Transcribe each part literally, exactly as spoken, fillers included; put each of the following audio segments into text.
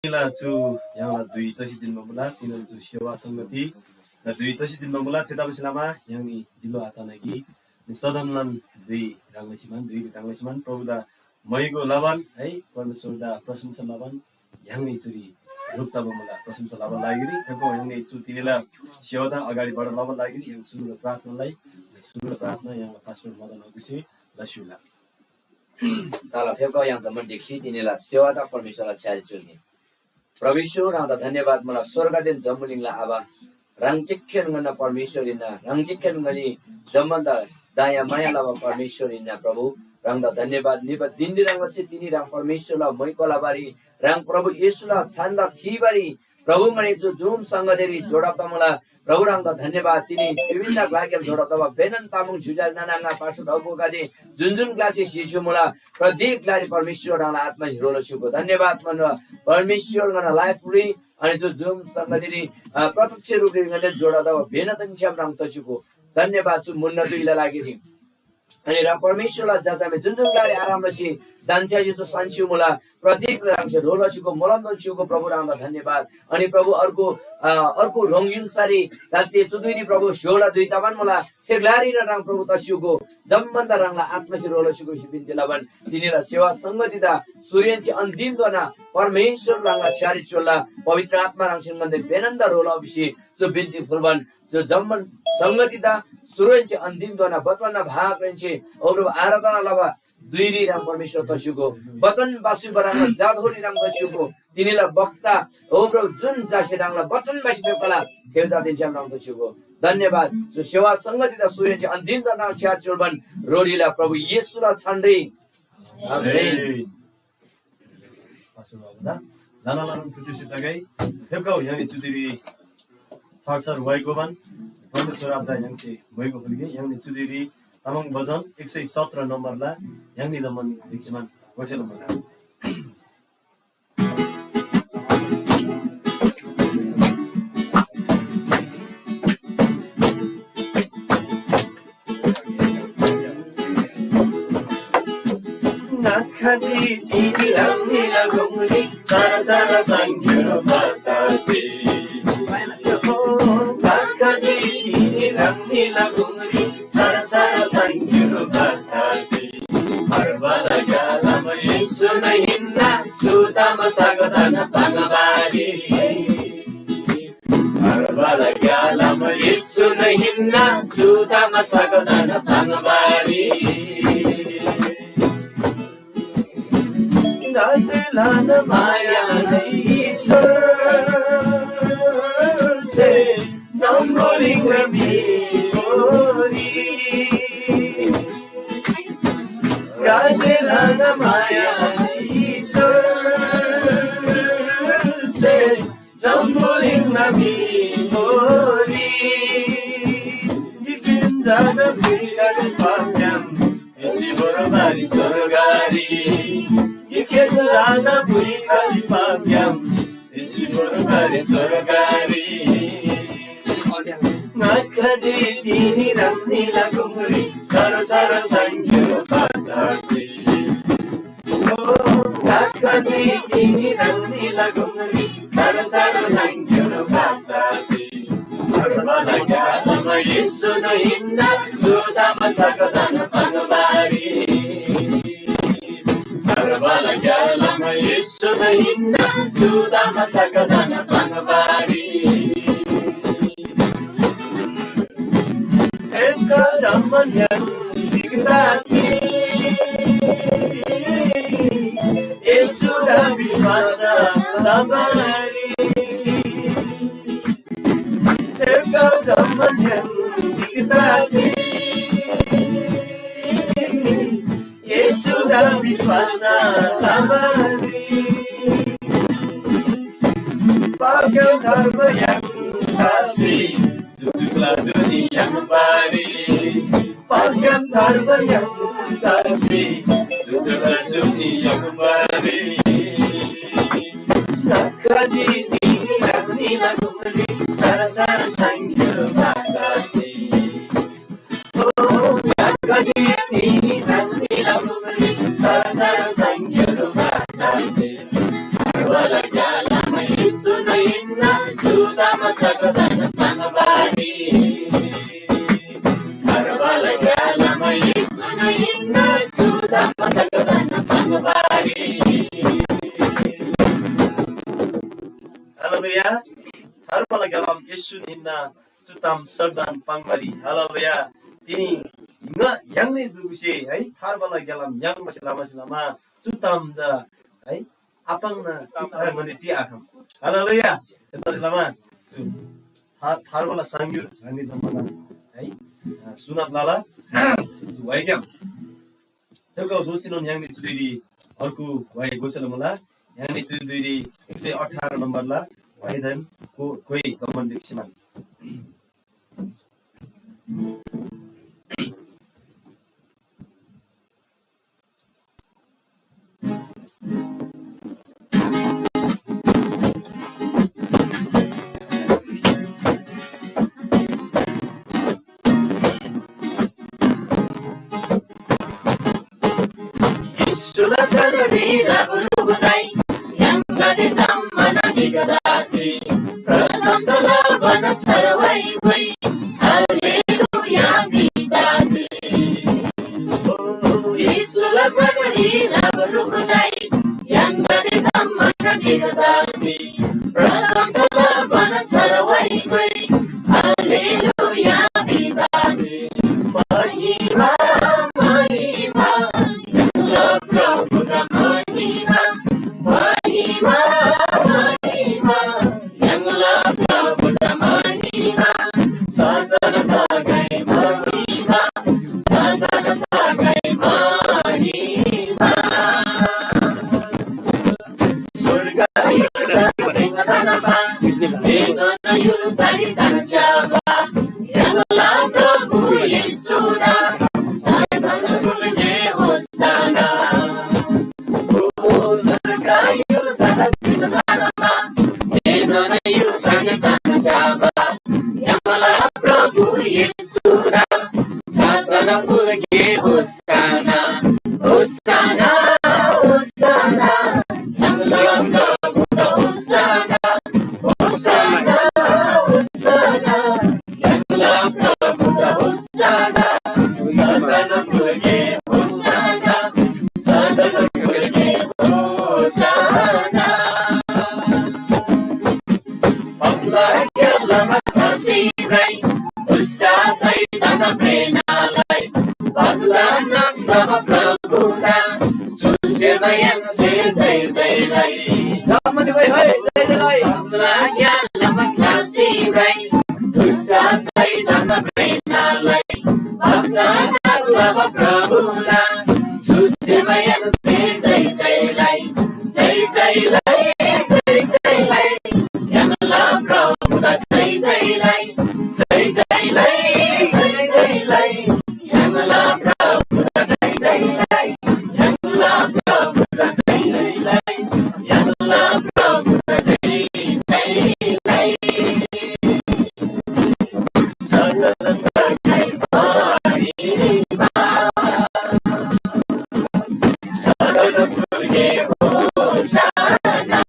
तिनीला चु य्‍हाङला धुइ तसी जिन्‍बा मुला, तिनीला चु सेवा संगति ला धुइ तसी जिन्‍बा मुला। थेतबासेलमा य्‍हाङनी ढिलो आतना कि सदनलान धुइ ह्रङ् लसीमान, धुइ ह्रङ् लसीमान प्रभुदा मैगो लबान है, परमेश्‍वरदा प्रशंसा लबान य्‍हाङनी चुरी ह्रुप तबा मुला। प्रशंसा लबा लागिरी थेको य्‍हाङनी चु तिनीला सेवादा अगाडि बढा लबा लागिरी य्‍हाङ सुरुला प्रार्थनालाई, सुरुला प्रार्थना य्‍हाङला पास्टर मदन अगुसे लस्युला। तल फेप्‍गो य्‍हाङ जम्‍मान ढिक्‍सी तिनीला सेवादा परमेश्‍वरला छ्‌यारी चुल्‍गे। परमेश्‍वर, ह्राङदा धन्‍यवाद मुला, स्‍वर्गदेन जम्‍बुलिङला आबा, ह्राङ चिक्‍खेन ङन्‍ना परमेश्‍वर हिन्‍ना, ह्राङ चिक्‍खेन ङनी जम्‍मानदा दया माया लबा परमेश्‍वर हिन्‍ना प्रभु। ह्राङदा धन्‍यवाद निबा दिनरी ह्राङ लसी तिनी ह्राङ परमेश्‍वरला मैको लबारी, ह्राङ प्रभु येशूला छानदा थीबारी, प्रभु ङनी चु जुम संगतिरी जोडब तमुला। प्रभु ह्राङदा धन्यवाद, तिनी विभिन्न ग्‍लाग्‍याम जोडब तबा बेनन तामाङ ज्‍योज्‍यो आले नाना आङा पास्टर अगुवागदे जुन जुन ग्‍लासे सिस्‍यु मुला, प्रत्येक ग्‍लारी परमेश्‍वर ह्राङला आत्‍मासे ह्रो लस्‍युगो। धन्यवाद मनोहर परमेश्‍वर ङन्‍ना लाइफरी अनि चु जुम संगतिरी, अ, प्रत्यक्ष रूपरी ङन्‍ना जोडब तबा बेनतन छ्‌याम ह्राङ तस्‍युगो। धन्यवाद चु मुन्‍ना धुइला लागिरी। अनि ह्राङ परमेश्‍वरला जजामे जुन जुन ग्‍लारी आराम लसी दान्‍छ्‌याजी चु सान्‍छ्‌यु मुला, प्रत्येक ह्राङसे ह्रो लसीको मोलम दोन्‍छ्‌युको प्रभु ह्राङदा धन्यवाद। अनि प्रभु अर्को, अ, अर्को ह्रोङ युन्‍सारी दान्‍ते चुधुइरी प्रभु स्‍य्‍होला धुइ तबान मुला, थे ग्‍लारीन ह्राङ प्रभु तस्‍युको जम्‍मानदा ह्राङला आत्‍मासे ह्रो लसीको भिसी बिन्‍ती लबान तिनीला सेवा संगतिदा सुरेन्‍से अन्‍तिमधोना परमेश्‍वर ह्राङला छ्‌यारी च्‍योल्‍ला पवित्र आत्‍मा ह्राङसेन ङन्‍दे बेनन्‍दा ह्रो लउ भिसी चु बिन्‍ती फुल्‍बान जो जम्‍मान संगतिदा सुरुहेन्‍से अन्‍तिमधोना वचनना भागहेन्‍से औ प्रभु आराधना लबा धुइरी ह्राङ परमेश्‍वर तस्‍युगो, वचन बासी बराबर जाधोरी ह्राङ तस्‍युगो, तिनीला वक्ता औ प्रभु जुन जासे ह्राङला वचन बासी फेप्‍खला थेउ जातिन छ्‌याम ह्राङ तस्‍युगो। धन्यवाद। जो सेवा संगतिदा सुरुहेन्‍से अन्‍तिमधोना ह्राङ छ्‌यार चुल्‍बान रोरीला प्रभु येशूला छानरी। आमेन। पास्टर बाबुदा लाना लाना थुति सितगै फेप्‍खउ य्‍हाङनी चुदिरी फारसार वाइ गोबान परमेश्‍वर आबादा य्‍हाङसे वाइ गोबानगे य्‍हाङनी चुदिरी तामाङ भजन एक सय सत्र नम्बरला य्‍हाङनी जम्‍मान ढिक्‍सीमान गोसेला मुला। ङाखजी तिनी ह्राङनीला गुङरी चरा चरा साङ्ग्युरो बतासे। हो, ङाखजी तिनी ह्राङनीला गुङरी चरा चरा साङ्ग्युरो बतासे। हरबाला ग्‍यालाम येशू नै हिन्‍ना, चु ताम सागतान बाङबारी। हरबाला ग्‍यालाम येशू नै हिन्‍ना, चु ताम सागतान बाङबारी। गाते लान माया से ईश्वर से जम्‍बुलिङ र भितोरी। गाते लान माया से ईश्वर से जम्‍बुलिङ र भितोरी। गिकिन जान भितरी पाक्‍याम एसी बरोबारी स्वर्गारी। गिकिन जान भितरी पाक्‍याम एसी बरोबारी स्वर्गारी। ङाखजी तिनी ह्राङनीला गुङरी सरो सरो साङ्ग्युरो बतासे। ओ ङाखजी तिनी ह्राङनीला गुङरी सरो सरो साङ्ग्युरो बतासे। हरबाला ग्‍यालाम येशू नै हिन्‍ना, चु ताम सागतान बाङबारी। हरबाला ग्‍यालाम येशू नै हिन्‍ना, चु ताम सागतान बाङबारी। एका जम्‍मान य्‍हाङ गिकतासी येशूदा विश्‍वास लबारी। एका जम्‍मान य्‍हाङ गिकतासी येशूदा विश्‍वास लबारी। पाक्‍याम धर्म य्‍हाङ तासी जुजुला जुनी य्‍हाङ बारी। पाक्‍याम धर्म य्‍हाङ तासी जुजुला जुनी य्‍हाङ बारी। ङाखजी तिनी ह्राङनीला गुङरी सरा सरा साङ्ग्युरो बतासे। ओ ङाखजी तिनी ह्राङनीला गुङरी सरा सरा साङ्ग्युरो बतासे। हरबाला ग्‍यालाम येशून हिन्‍ना, चु ताम सदन पाङ्‌बारी। हालेलुया। तिनी ङ य्‍हाङनी दुगुसे है थार्बाला ग्‍यालाम याङ्बासे लमासे लमा चु ताम चा है आपाङ्ना ङनी टिआखम। हालेलुया। थेतबासे लमा चु था- थार्बाला साङ्‌ग्‍युर ह्राङनी जम्‍मादान है सुनत लला। चु वाइग्‍याम थेउगो दोःसीनोन य्‍हाङनी चु धुइरी अर्गु वाइ गोसेला मुला। य्‍हाङनी चु धुइरी एक सय अठार नम्‍बरला वाइदेन को कोइ जम्‍मान रिक्सीमान। येशूला चरणरी राबुलुबुदाई, य्‍हाङगदे जम्‍मान ढिक्‍क तसी प्रशंसा लबान छार वाइ गोइ। हालेलुया भितसी। ओ येशूला चरणरी राबुलुबुदाई, य्‍हाङगदे जम्‍मान ढिक्‍क तसी प्रशंसा लबान छार वाइ गोइ। हालेलुया भितसी। महिमा, महिमा, य्‍हाङला प्रभुदा महिमा। महिमा, महिमा, य्‍हाङला प्रभुदा महिमा। सदन तगै महिमा, सदन तगै महिमा। स्वर्ग य्‍हुल्‍सारी तान च्‍याबा, य्‍हाङला प्रभु येशूदा सदन फुल्‍गे होसाना। ओ स्वर्ग य्‍हुल्‍सारी तान च्‍याबा, य्‍हाङला य्‍हुल्‍सारी तान च्‍याबा, य्‍हाङला प्रभु येशूदा सदन फुल्‍गे होसाना। होसाना, होसाना, य्‍हाङला प्रभुदा होसाना। होसाना, होसाना, य्‍हाङला प्रभुदा होसाना। सदन फुल्‍गे होसाना, सदन फुल्‍गे होसाना। पापला ग्‍यालामा थासी भ्रइ, दुष्‍ट शैतान प्रेरणालाई, पापला नाश लबा प्रभुदा, चुसेमायाङ्से जय जय लाई। जम्‍मा जय जय लाई। पापला ग्‍यालामा थासी भ्रइ, दुष्‍ट शैतान प्रेरणालाई, पापला नाश लबा प्रभुदा, चुसेमायाङ्से जय जय लाई। जय जय लाई, जय जय लाई, य्‍हाङला प्रभुदा जय जय लाई। जय जय लाई, जय जय लाई, य्‍हाङला प्रभुदा जय जय लाई। य्‍हाङला प्रभुदा जय जय लाई, य्‍हाङला प्रभुदा जय जय लाई। सदन तगै महिमा। सदन फुल्‍गे होसाना।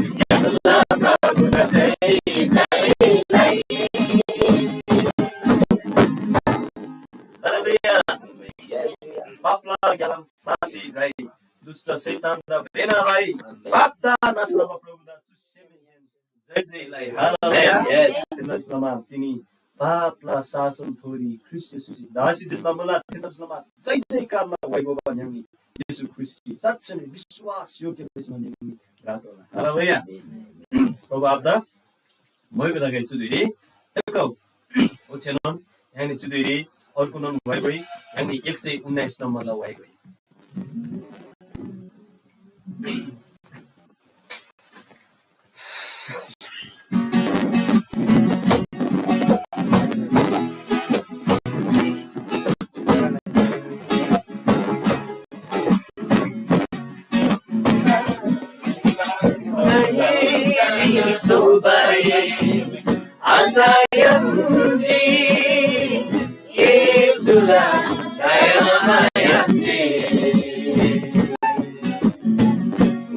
य्‍हाङला प्रभुदा जय जय लाई। हालेलुया। पापला ग्‍यालाम थासी भ्रइ, दुष्‍ट शैतानदा प्रेरणालाई, पापदा नाश लबा प्रभुदा चुसेमायाङ्से जय जय लाई। हालेलुया। Yes। तिनीसमा तिनी पापला शासन थोरी ख्रीष्‍ट येशूसे ढासी जित्‍बा मुला। तिनीसमा जय जयकारला वाइ गोबा न्‍याङनी येशू ख्रीष्‍टसे साँच्‍चै नै विश्‍वास योग्य देशमा न्‍याङनी रातोला। हालेलुया। प्रभु आपदा मोइको तगै चुधुरी तकौ। ओछेनोन य्‍हाङनी चुधुरी अर्कोनोन वाइ गोइ, य्‍हाङनी एक सय उन्नाइस नम्बरला वाइ गोइ। आशा याङ्जी येशूला दयामायासे।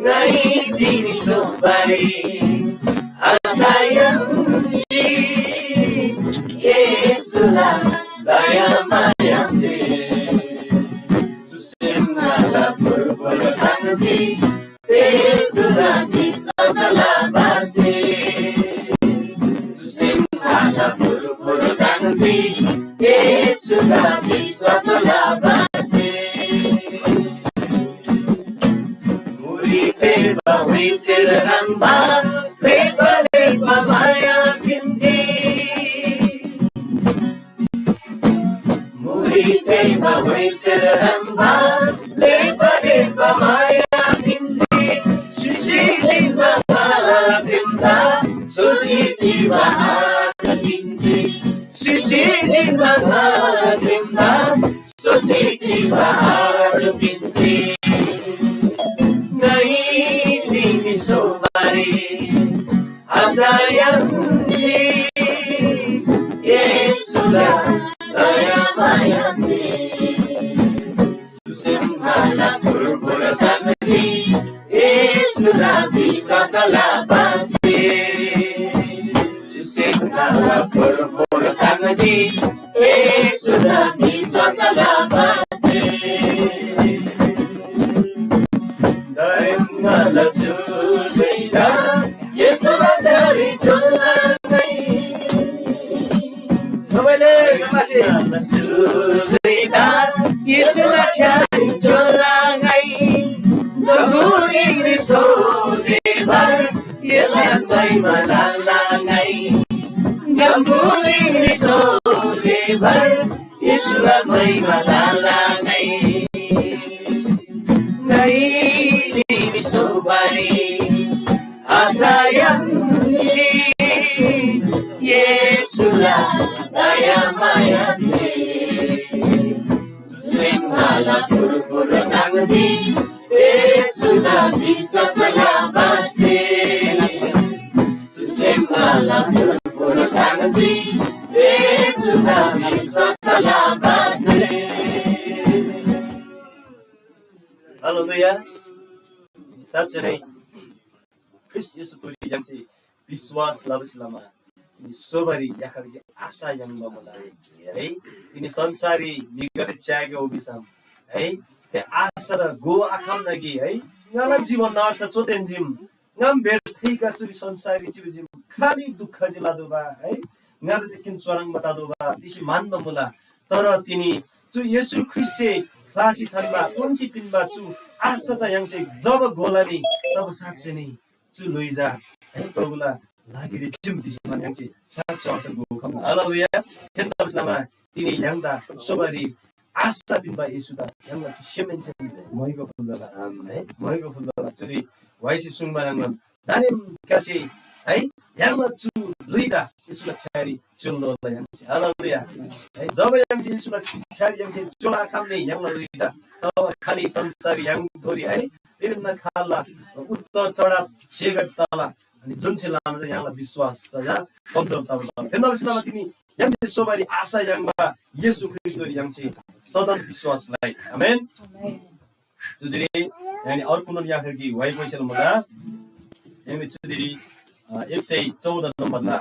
ङाइ तिनी सोबारी आशा याङ्जी येशूला दयामायासे। चुसे ङाला फुरफुर थान्‍जी येशूला विश्‍वासला बासे। येशूदा विश्‍वास लबासे। मुरी फेबा हुइसेर ह्रङ्‌बा, लेप्‍बा लेप्‍बा माया पिन्‍जी। मुरी फेबा हुइसेर ह्रङ्‌बा, लेप्‍बा लेप्‍बा माया पिन्‍जी। सिसी जिन्‍बा बाला सिन्‍दा, सोसी चिबा आर पिन्‍जी। सिसी जिन्‍बा बाला सिन्‍दा, सोसी चिबा आर पिन्‍जी। ङाइ तिमी सोबारी आशा याङ्जी, येशूला दयामायासे। चुसे ङाला फुरफुर ताङ्जी, येशूला विश्‍वास लबासे। चुसे ङाला फुरफुर ताङ्जी, येशूदा विश्‍वास लबासे। दारेम ङाला चुदैदा येशूला छ्‌यारी चोला ङाइ। सबैले ङाला चुदैदा येशूला छ्‌यारी चोला ङाइ। जम्‍बुलिङरी सोधेबर येशूला महिमा लला ङाइ। जम्‍बुलिङरी सोधेबर येशूला महिमा लला ङाइ। ङाइ तिमी सोबारी आशा याङ्जी, येशूला दयामायासे। चुसे ङाला फुरफुर ताङ्जी, येशूदा विश्‍वास लबासे। चुसे ङाला फुरफुर ताङ्जी, येशूदा विश्‍वास लबासे। हालेलुया। साँच्‍चै नै ख्रीष्‍ट येशूथोरी य्‍हाङसे विश्‍वास लबासे लमा तिनी सोबारी याखर गे आशा याङ्बा मुला है। तिनी संसारी म्‍हिगदे च्‍यागे हो भिसम है, थे आशा र गो आखम्‍ना कि है, ङाला जीवन अर्थ चोतेन जिम। ङाम बेर्थै का चुरी संसारी चिबा जिम खाली दुःख जे लादोबा है। ङादा जे किन चोरङ बतादोबा भिसी म्‍हन्‍बा मुला। तर तिनी चु येशू ख्रीष्‍टसे ख्‍लासी थान्‍बा, उन्‍सी पिन्‍बा चु आशा त य्‍हाङसे जब घोला नि, तब साँच्‍चै नै चु ल्‍हुइ चा है प्रभुला लागिरी चीम भिसी म्‍हन्‍सी साँचो अर्थ घोखम्‍ला। हालेलुया। थेतबासेलमा तिनी य्‍हाङदा सोबारी आशा पिन्‍बा येशूदा य्‍हाङला चु सेमहेन्‍सेन म्‍हाइगो फुल्‍ला है, म्‍हाइगो फुल्‍ला। चुरी व्‍हाइसे सुङ्बा ह्रङ्‌बान दारेम कासे है य्‍हाङला चु ल्‍हुइदा येशूला छ्‌यारी चुल्‍लोला य्‍हाङसे। हालेलुया। है जब य्‍हाङसे येशूला छ्‌यारी य्‍हाङसे चोला खम्‍नी य्‍हाङला ल्‍हुइदा, तब खाली संसार य्‍हाङथोरी है विभिन्न खालला उत्तर चढाव छेगत तला। अनि जुनसे लामा चाहिँ य्‍हाङला विश्वास त या कमजोर तबा तला। थेन्‍दा विश्वासमा तिनी य्‍हाङसे सोबारी आशा याङ्बा येशू ख्रीष्‍टरी य्‍हाङसे सदन विश्वास लइ। आमेन। चुदिरी यानी अर्को नन याखर कि वाइ पैसल मुला। यानी चुदिरी एक सय चौध नम्बर ला।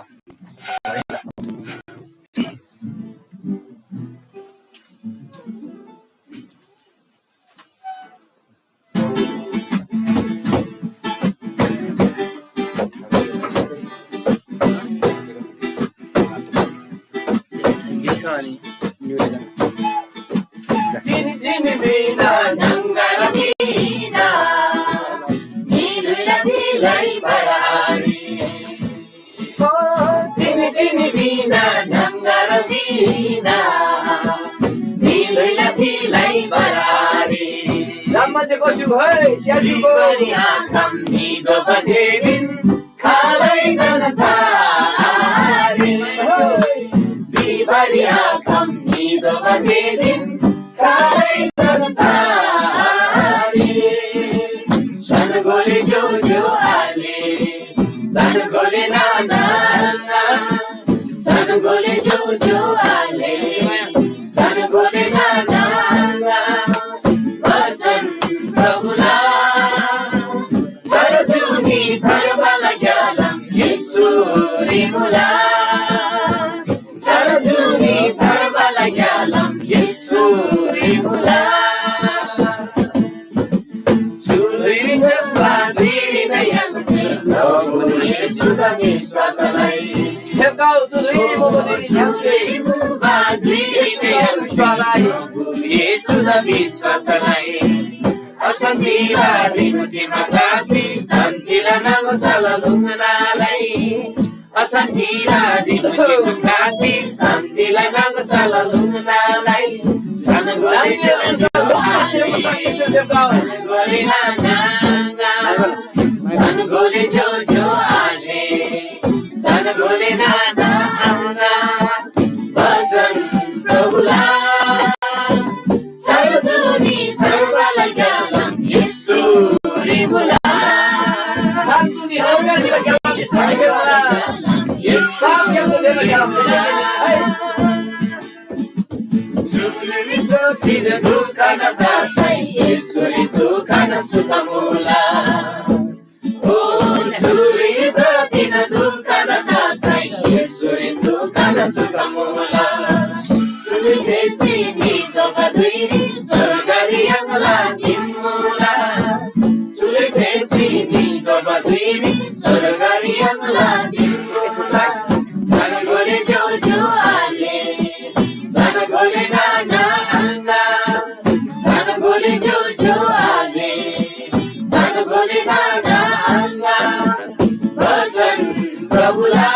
गाउ, चु धुइरी मुबा धुइरी छ्‌याम छ्‌याम। येशूदा विश्‍वास लइ। येशूदा विश्‍वास लइ। अशान्‍तिला रिमुठीमा क्लासी शान्‍तिला नामसाला लुङ्‌ना लइ। अशान्‍तिला रिमुठीमा क्लासी शान्‍तिला नामसाला लुङ्‌ना लइ। सानो गोले जो जो आले। सानो गोले नाना। सानो गोले जो जो आले। सानो गोले नाना आना। वचन प्रभुला। सानो जुनी सर्वला ग्यालम येशूरी मुला। सानो जुनी सर्वला ग्यालम येशूरी मुला। येशूरी मुला। चुरी जतिन दुःखना तासै येशूरी सुखना सुख मुला। ओ चुरी जतिन दुःखना तासै येशूरी सुखना सुख मुला। चुरी थेसी मी दोबा धुइरी स्वर्गरी यमला दिमुला। चुरी थेसी मी दोबा धुइरी स्वर्गरी यमला दिमुला। सानो गोले जो जो आले। सानो गोले नाना आना। सानो गोले जो जो आले। सानो गोले नाना आना। वचन प्रभुला।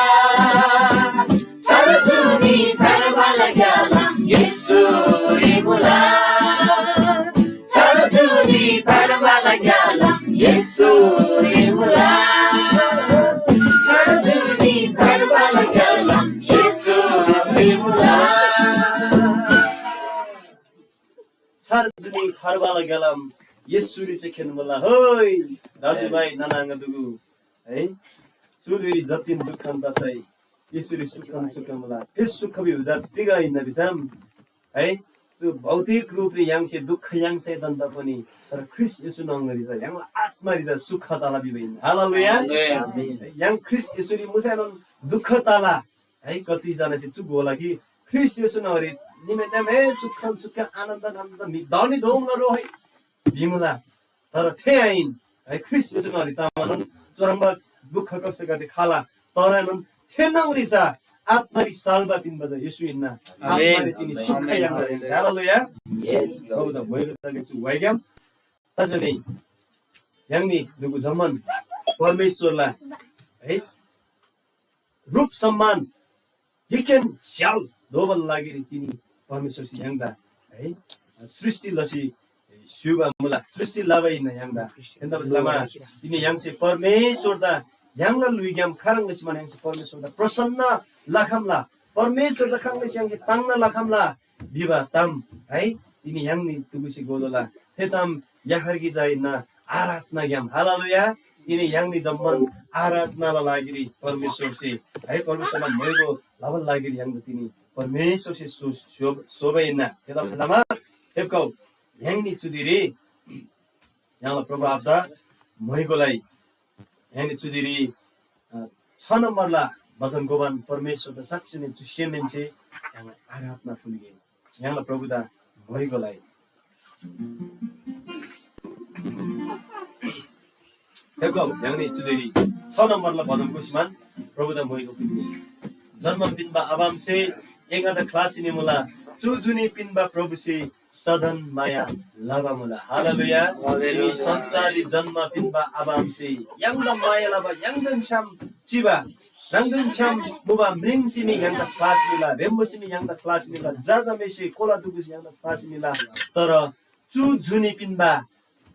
सानो जुनी धर्मला ग्यालम येशूरी मुला। सानो जुनी धर्मला ग्यालम येशूरी मुला। सानो जुनी धर्मला ग्यालम येशूरी मुला। छार जुनी खर्बाला ग्यालम येशूरी चाहिँ खेन्‍मुला। होय दाजुभाइ नाना आङा दुगु है, चुलुरी जतिन दुःखन तसै येशूरी सुखन सुख मुला। थे सुख भिबा चा तिग हिन्‍ना भिसम है, चु भौतिक रूपरी य्‍हाङसे दुःख याङ्सै दन्‍दा पनि तर ख्रीष्‍ट येशू न्‍हङरी चा य्‍हाङला आत्‍मारी चा सुख तला भिबा हिन्‍ना। हालेलुया। आमेन। य्‍हाङ ख्रीष्‍ट येशूरी मुसैनोन दुःख तला है। कति जनासे चु गोला कि ख्रीष्‍ट येशू न्‍हङरी निमेत्‍याम हे सुखन सुख आनन्द आनन्द धनी धोमला रो है भिमुला। तर थे आहिन है, ख्रीष्‍ट येशू न्‍हङरी तामानोन चुह्रङ्बा दुःख कष्टगदे खाला, तरएनोन थे न्‍हङरी चा आत्‍मारी साल्‍बा पिन्‍बा चा येशू हिन्‍ना। आमेन। आत्‍मारी तिनी सुख आमेन। याङ्बा हिन्‍ना। हालेलुया। यस, प्रभु त भोइको तले चु वाइग्याम तजनी य्‍हाङनी दुगु जम्‍मान परमेश्‍वरला है रूप सम्मान हिकेन स्‍याल दोबाला लागिरी तिनी परमेश्‍वरसे य्‍हाङदा है सृष्‍टि लसी स्‍युबा मुला। सृष्‍टि लबा हिन्‍ना य्‍हाङदा। थेतबासेलमा तिनी य्‍हाङसे परमेश्‍वरदा य्‍हाङला ल्‍हुइग्‍याम खाह्रङ् लसी मान य्‍हाङसे परमेश्‍वरदा प्रसन्न लखम्‍ला, परमेश्‍वरदा खाह्रङ् लसी य्‍हाङसे ताङ्ना लखम्‍ला भिबा ताम है तिनी य्‍हाङनी तुगुसी गोदोला। थे ताम याखर कि चा हिन्‍ना आराधनाग्‍याम। हालेलुया। तिनी य्‍हाङनी जम्‍मान आराधनाला लागिरी परमेश्‍वरसे है परमेश्‍वरला म्‍हइगो लबाला लागिरी य्‍हाङदा तिनी परमेश्‍वरसे सो-, सो-, सोबा हिन्‍ना। थेतबासेलमा फेप्‍खउ य्‍हाङनी चुदिरी य्‍हाङला प्रभु आबादा म्‍हइगोलाई य्‍हाङनी चुदिरी अ, छ नम्‍बरला बचन गोबान परमेश्‍वरदा साँच्‍चीनै चु सेमहेन्‍से य्‍हाङला आराधना फुल्‍गे। य्‍हाङला प्रभुदा म्‍हइगोलाई। हेर्गो, य्‍हाङनी चुदेरी छ नम्‍बरला बचन गोसीमान प्रभुदा म्‍हइगो फुल्‍गे। जन्‍म पिन्‍बा आबामसे एङादा ख्‍लासी निमुला, चु जुनी पिन्‍बा प्रभुसे सदन माया लबा मुला। हालेलुया। हालेलुया। तिनी संसाररी जन्‍म पिन्‍बा आबा आमासे य्‍हाङदा माया लबा, य्‍हाङदेन छ्‌याम चिबा, ह्राङदेन छ्‌याम मुबा म्रिङसे मी य्‍हाङदा ख्‍लासी निला, ह्रेम्‍बोसे मी य्‍हाङदा ख्‍लासी निला, जजामेसे कोला दुगुसे य्‍हाङदा ख्‍लासी निला। तर चु जुनी पिन्‍बा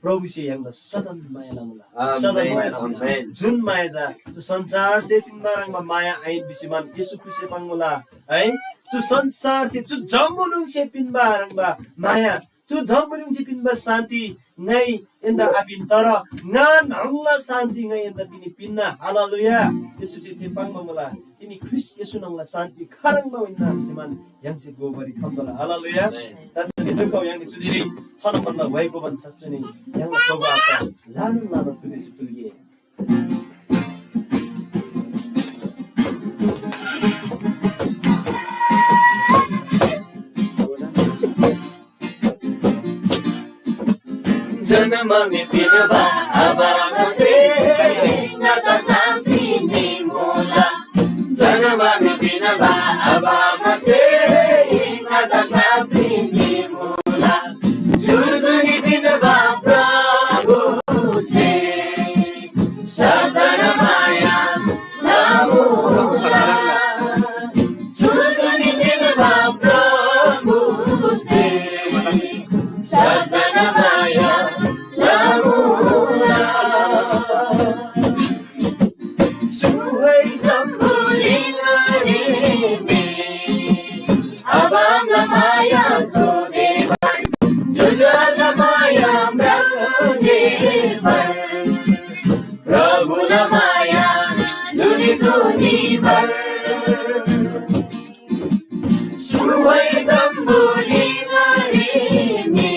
प्रभुसे य्‍हाङदा सदन माया लमुला। आमेन, सदन माया लमुला। आमेन। जुन माया चा चु संसारसे पिन्‍बा ह्रङ्‌बा माया आहिन भिसी मान येशू ख्रीष्‍टसे पाङ्‌मुला है। चु संसारसे चु जम्‍बुलिङसे पिन्‍बा ह्रङ्‌बा माया, चु जम्‍बुलिङसे पिन्‍बा शान्ति ङाइ एन्‍दा आपिन, तर ङा न्‍हङला शान्ति ङाइ एन्‍दा तिनी पिन्‍ना। हालेलुया। येशूसे थे पाङ्बा मुला। तिनी ख्रीष्‍ट येशू न्‍हङला शान्ति खाह्रङ्बा हिन्‍ना भिसी मान य्‍हाङसे घोबारी खम्‍तोःला। हालेलुया। आमेन। दाजुनी दुःख य्‍हाङनी चुदिरी छ नम्‍बरला वाइ गोबान साँच्‍चै नै य्‍हाङला प्रभु आबा ल्‍हानान ल्‍हानान तुदेसी फुल्‍गे। जन्‍म मी पिन्‍बा आबा आमासे ङादा ख्‍लासी निमुला। जन्‍म मी पिन्‍बा आबा आमासे ङादा ख्‍लासी निमुला। जुजुनी पिन्‍बा प्रभुसे सदन माया लमुला। जुजुनी पिन्‍बा प्रभुसे सदन माया लमुला। चुह्रै जम्‍बुलिङरी मी आबामला माया सोदेबर, जुजुआला माया म्राङ्देबर, प्रभुला माया जुनी जुनी भर। चुह्रै जम्‍बुलिङरी मी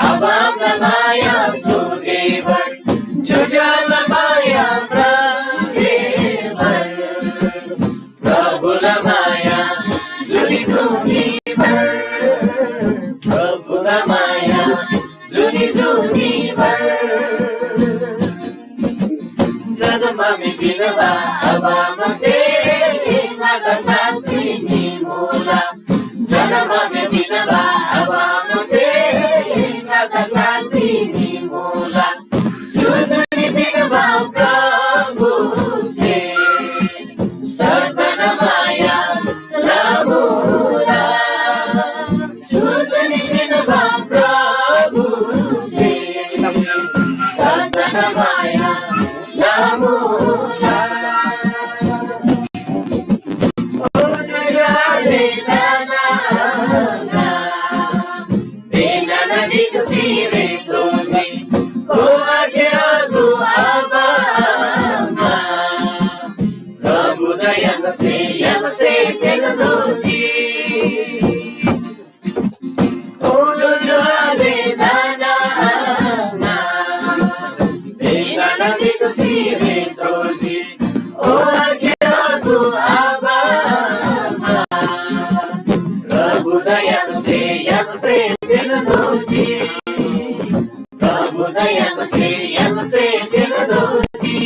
आबामला माया सोदेबर, जुजुआला माया म्राङ्देबर, प्रभुला माया जुनी जुनी भर, प्रभुला माया जुनी जुनी भर। जन्‍म मी पिन्‍बा आबा आमासे ङादा ख्‍लासी निमुला। जन्‍म मी पिन्‍बा आबा आमासे ङादा ख्‍लासी निमुला। जुजुनी पिन्‍बा प्रभुसे सदन माया लमुला। जुजुनी पिन्‍बा प्रभुसे सदन माया लमुला। ओ जुजुआले दाना आङा, बेना नदीको सिरे दोजी। ओ आखे आगो आबा आमा, प्रभुदा यङसे, यङसे तेन दोजी। ओ जुजुआले दाना आङा, बेना नदीको सिरे दोजी। ओ आखे आगो आबा आमा, प्रभुदा यङसे, यङसे तेन दोजी। प्रभुदा यङसे, यङसे तेन दोजी।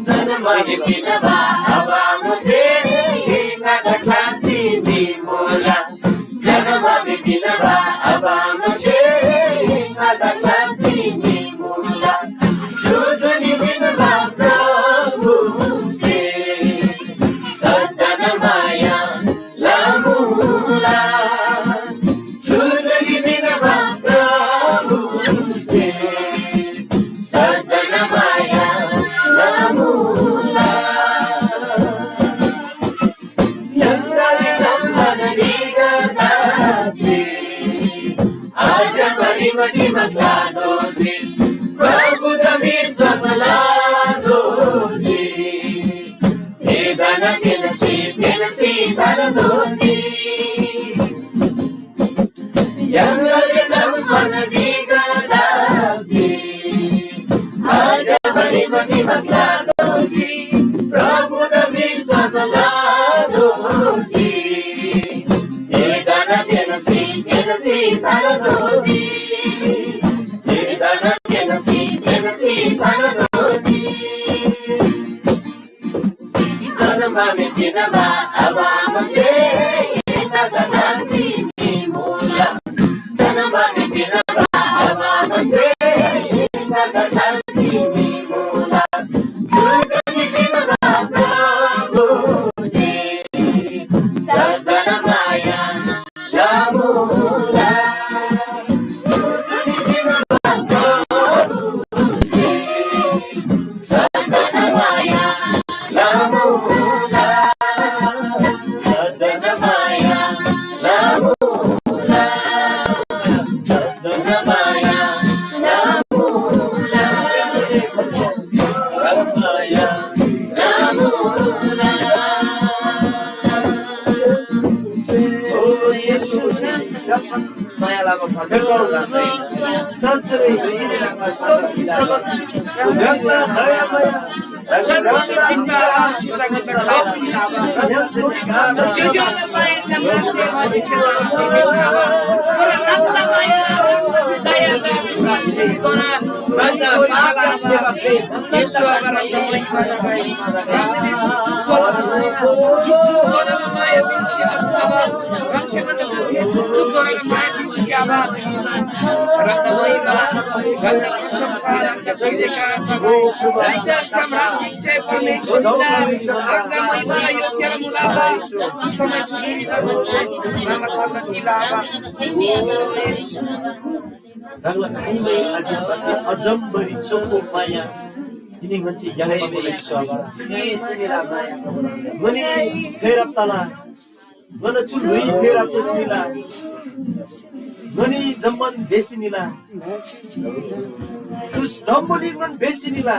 जन्‍म मी पिन्‍बा आबा आमासे ङादा ख्‍लासी निमुला। जन्‍म मी पिन्‍बा आबा आमासे ङादा ख्‍लासी निमुला। जुजुनी पिन्‍बा प्रभुसे सदन माया लमुला। जुजुनी पिन्‍बा प्रभुसे सदन माया लमुला। यङगदे जम्‍मान म्‍हिगदेसे आज भरिमा ठिमक लादोजी, प्रभुदा विश्‍वास लादोजी। थेदा तेन्‍सी, तेन्‍सी थार्दोजी। यङगदे जम्‍मान म्‍हिगदेसे आज भरिमा ठिमक लादोजी, प्रभुदा विश्‍वास लादोजी। थेदा तेन्‍सी, तेन्‍सी थार्दोजी। थेदा तेन्‍सी, तेन्‍सी थार्दोजी। जन्‍म मी पिन्‍बा आबा आमासे ङादा ख्‍लासी निमुला। जन्‍म मी पिन्‍बा आबा आमासे ङादा ख्‍लासी निमुला। जुजुनी पिन्‍बा प्रभुसे सदन माया लमुला। सदन माया लमुला। सदन माया लमुला। सदन माया लमुला। ओ येशू, माया लबा परमेश्‍वर, साँच्‍चै सब, सब, ह्राङदा पाप याङ्बा येशू आबा, ह्राङदा महिमा तगै। ह्राङदा जुकजुक जुकजुक माया पिन्‍सी आबा, ह्राङसे ङन्‍दा जुन थे जुकजुक माया पिन्‍सी आबा। ह्राङदा महिमा, ह्राङदा प्रशंसा, ह्राङदा जय जयकार। ह्राङदा सम्राट गिक जय परमेश्‍वर, ह्राङदा महिमा योग्य मुला। समय चुकी ह्राङदा छाता थिला। ह्राङला खाइमै अझै अझम्बरी चोखो माया तिनी ङन्‍से याङ्बा मुला। ङनी फेरब तला, ङन्‍ना चु ल्‍हुइ फेरब तसी निला, ङनी जम्‍मान बेसी निला, चु स्‍टम्‍बोलिङनोन बेसी निला,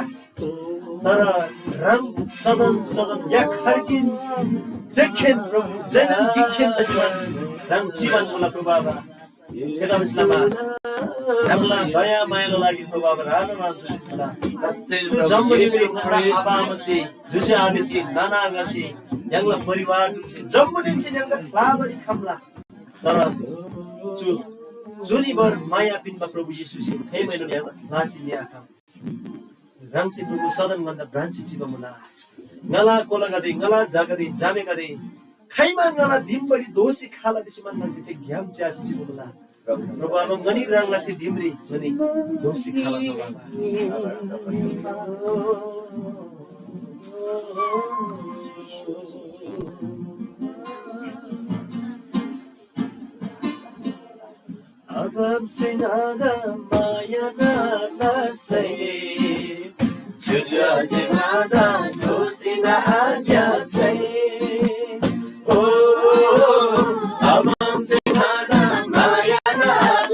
तर ह्राङ सदन सदन याखरकिन जेखेन प्रभु जन्‍ती गिकखेन तसीमान ह्राङ चिबान मुला प्रभु आबा। थेतबासेलमा ह्राङला दया मायाला लागि प्रभु आबा ह्राङ ह्राङ चु जम्‍बुलिङरी ङन्‍ना आबा आमासे, जुसे आलेसे, नाना आङासे, य्‍हाङला परिवार जम्‍बुलिङसे य्‍हाङदा ख्‍लाबारी खम्‍ला। तर चु जुनी भर माया पिन्‍बा प्रभु येशूसे थेःमैनोन य्‍हाङदा ख्‍लासी निआखम। ह्राङसे प्रभु सदन ङन्‍दा भ्रान्‍सी चिबा मुला। ङाला कोलागदे, ङाला झागदे, झामेगदे, खाइमा ङाला दिम बढी दोःसी खला भिसीमान ह्राङसे थे ग्‍याम च्‍यासी चिबा मुला। प्रभु आबा, ङनी ह्राङला थे दिमरी ङनी दोःसी खला प्रभु आबा। आबामसे ङादा माया लसै, ज्‍योज्‍यो आज्‍यासे ङादा दोःसी आच्‍यासै। ओ, आबामसे ङादा माया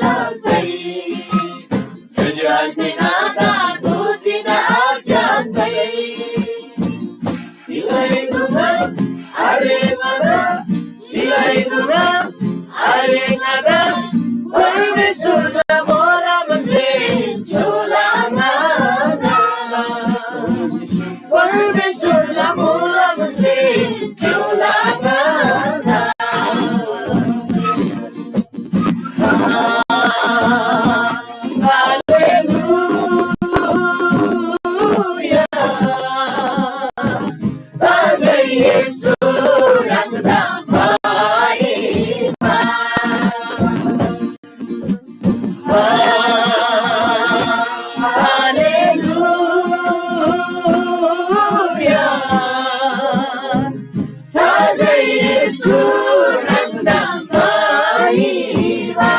लसै, ज्‍योज्‍यो आज्‍यासे ङादा दोःसी आच्‍यासै। तिलै दुःख, अरे ङादा, तिलै दुःख, अरे ङादा, परमेश्‍वरला मोलमसे झोला ङादा। परमेश्‍वरला मोलमसे झोला ङादा। हालेलुया। तागै येशू ह्राङदा महिमा। हालेलुया। तागै येशू ह्राङदा महिमा।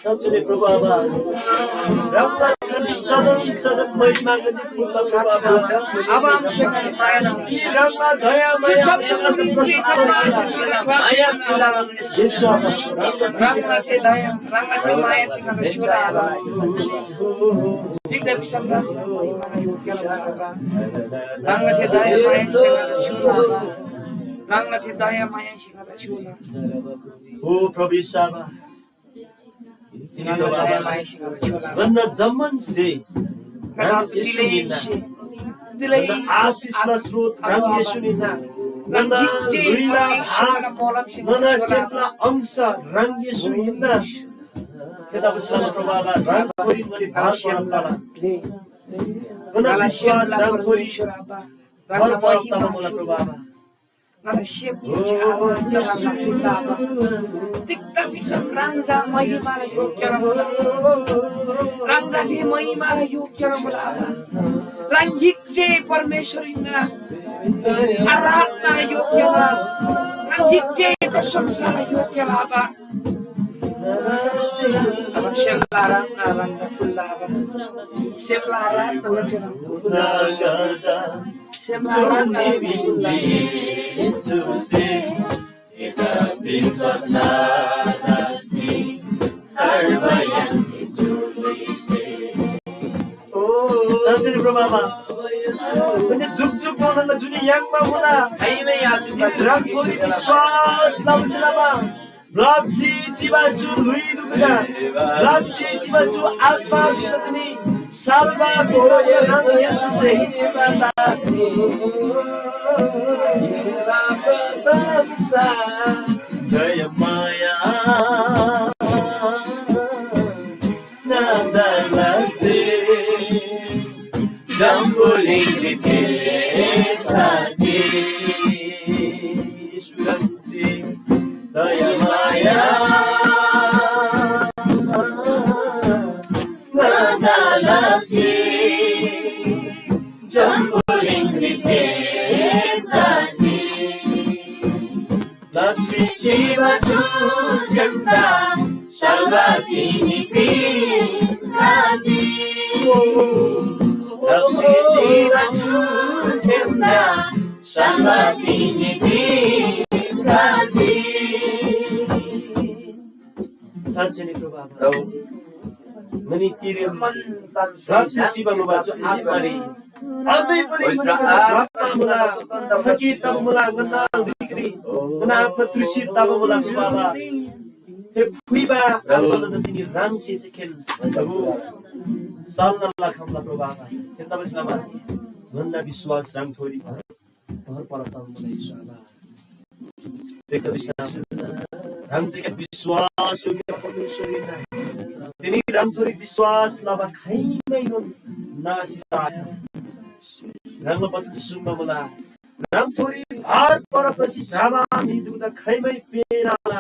साँच्‍चीनै प्रभु आबा, ह्राङला छाननी सदन सदन महिमा गति फुल्‍ला प्रभु आबा। आबा आमासे ङादा माया लबा। यी ह्राङला दया माया, माया फुल्‍ला येशू आबा। ह्राङला थे दया, ह्राङला थे मायासे ङादा छुला आबा। तिग्‍दा भिसम ह्राङला महिमाला योग्य आबा। ह्राङला थे दया मायासे ङादा छुला आबा। ह्राङला थे दया मायासे ङादा छुला। ओ प्रभु येशू आबा, तिनी प्रभु आबा, ङन्‍ना जम्‍मान स्‍हे ह्राङ येशू हिन्‍ना। ङन्‍ना आशिषला स्रोत ह्राङ येशू हिन्‍ना। ङन्‍ना ल्‍हुइला भाग, ङन्‍ना सेमला अंश ह्राङ येशू हिन्‍ना। थेतबासेलमा प्रभु आबा, ह्राङथोरी ङनी भार परब तला। ङन्‍ना विश्‍वास ह्राङथोरी भर परब तबा मुला प्रभु आबा। ङाला सेम ङाला फुल्‍ला आबा। तिग्‍दा भिसम ह्राङ चा महिमाला योग्य मुला। ह्राङ चा थे महिमाला योग्य मुला आबा। ह्राङ गिक जे परमेश्‍वर हिन्‍ना। आराधनाला योग्य मुला। ह्राङ गिक जे प्रशंसाला योग्य मुला आबा। आबा सेमला आराधना ह्राङदा फुल्‍ला आबा। सेमला आराधना ह्राङदा फुल्‍ला आबा। साँच्‍चीनै प्रभु आबा, जुनी जुकजुकधोनाला जुनी याङ्बा मुला। ह्राङथोरी विश्‍वास लबासे लमा ब्‍लप्‍सी चिबा चु ल्‍हुइ दुगुदा, ब्‍लप्‍सी चिबा चु आत्‍मा दुगुदा तिनी साल्‍बा गोरो ह्राङ येशूसे जय माया। जम्‍बुलिङरी फेप्‍खजी। येशू ह्राङसे दयामाया ङादा लसी जम्‍बुलिङरी फेप्‍खजी। लप्‍सी चिबा चु सेमदा सल्‍वा तिनी पिन्‍खजी। लप्‍सी चिबा चु सेमदा सल्‍वा तिनी पिन्‍खजी। साँच्‍चै नै प्रभु आबा। ङनी तिरेम लप्‍सी चिबा मुबा चु आत्‍मारी अझै पनि पवित्र आत्मा मुला, थकी तब मुला, ङन्‍ना धिक्री, ङन्‍ना आत्मा तृषित तब मुला, प्रभु आबा। थे फुइबा आत्मा त तिनी ह्राङसे चाहिँ खेन, प्रभु, सामना लखम्‍ला, प्रभु आबा। थेतबासेलमा ङन्‍ना विश्‍वास ह्राङथोरी भर, भर परब तब मुला, येशू आबा। देख्दा विश्‍वास, ह्राङ चाहिँ विश्‍वास योग्य परमेश्‍वर हिन्‍ना। तिनी ह्राङथोरी विश्‍वास लबा खाइमैनोन नाश तआखम। ह्राङला वचन सुङ्बा मुला। ह्राङथोरी भार परब तसी भ्रबा म्‍हि दुगुदा खाइमै पेःना आल।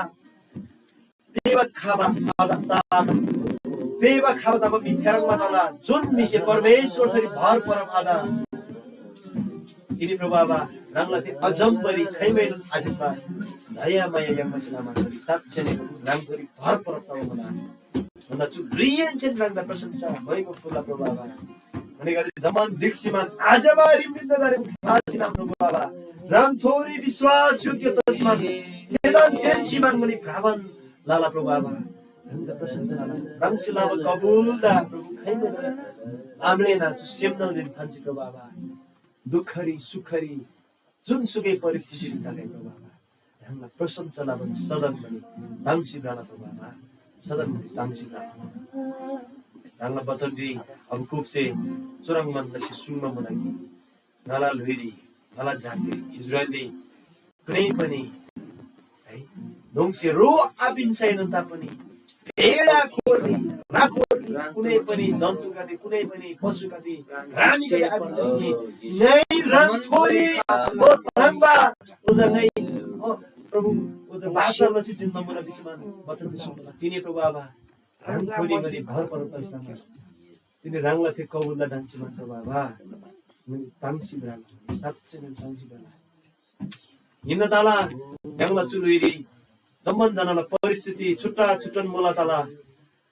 पेःबा खबा आद-, तादम। पेःबा खबा तबा म्‍हि थेह्रङ्बा तला, जुन म्‍हिसे परमेश्‍वरथोरी भर परब आद। तिनी प्रभु आबा, ह्राङला थे अजम्‍बरी खाइमैनोन आजिन्‍बा दयामाया याङ्बासे लमा साँच्‍चै नै ह्राङथोरी भर परब तबा मुला। ङन्‍ना चु ल्‍हुइहेन्‍सेन ह्राङदा प्रशंसा, महिमा फुल्‍ला प्रभु आबा। ङनीगदे जम्‍मान ढिक्‍सीमान आज्‍यबा रिमरिन्‍दा दारेम ख्‍लासी नाम प्रभु आबा। ह्राङथोरी विश्‍वास योग्य तसीमान, थेदान तेन्‍सीमान ङनी भ्रबान लला प्रभु आबा। ह्राङदा प्रशंसा लला। ह्राङसे लबा कबुलदा प्रभु खाइमा आम्‍लेना चु सेमनलदेन थान्‍सी प्रभु आबा। दुःखरी, सुखरी, जुनसुकै परिस्थितिरी तगै प्रभु आबा, ह्राङला प्रशंसा लबान सदन पनि ताङ्सी भ्रला प्रभु आबा, सदन पनि ताङ्सी भ्रला। ह्राङला वचनरी हबकुकसे चुह्रङ् मन लसी सुङ्बा मुला कि, ङाला ल्‍हुइरी, ङाला जातिरी, इस्राएलरी कुनै पनि है, न्‍होङसे रो आपिन्‍सैनोन तापनि भेडा खोररी, राखोररी कुनै पनि जन्तुगदे, कुनै पनि पशुगदे, प्राणीगदे आपिन्‍सैनोन ङाइ ह्राङथोरी भ्रङ्बा ओजा ङाइ, अ, प्रभु, ओजा बाचा लसी जिन्‍बा मुला भिसी मान वचन सुङ्बा। तिनी प्रभु आबा, ह्राङथोरी ङनी भर परब तसी तिनी ह्राङला थे कबुलला ढान्‍सी मान प्रभु आबा, ङनी ताङ्सी भ्रला, साँच्‍चै ङनी ताङ्सी भ्रला। हिन्‍ना तला, य्‍हाङला चु ल्‍हुइरी जम्‍मान जनाला परिस्थिति छुट्टा छुट्टन मुला तला,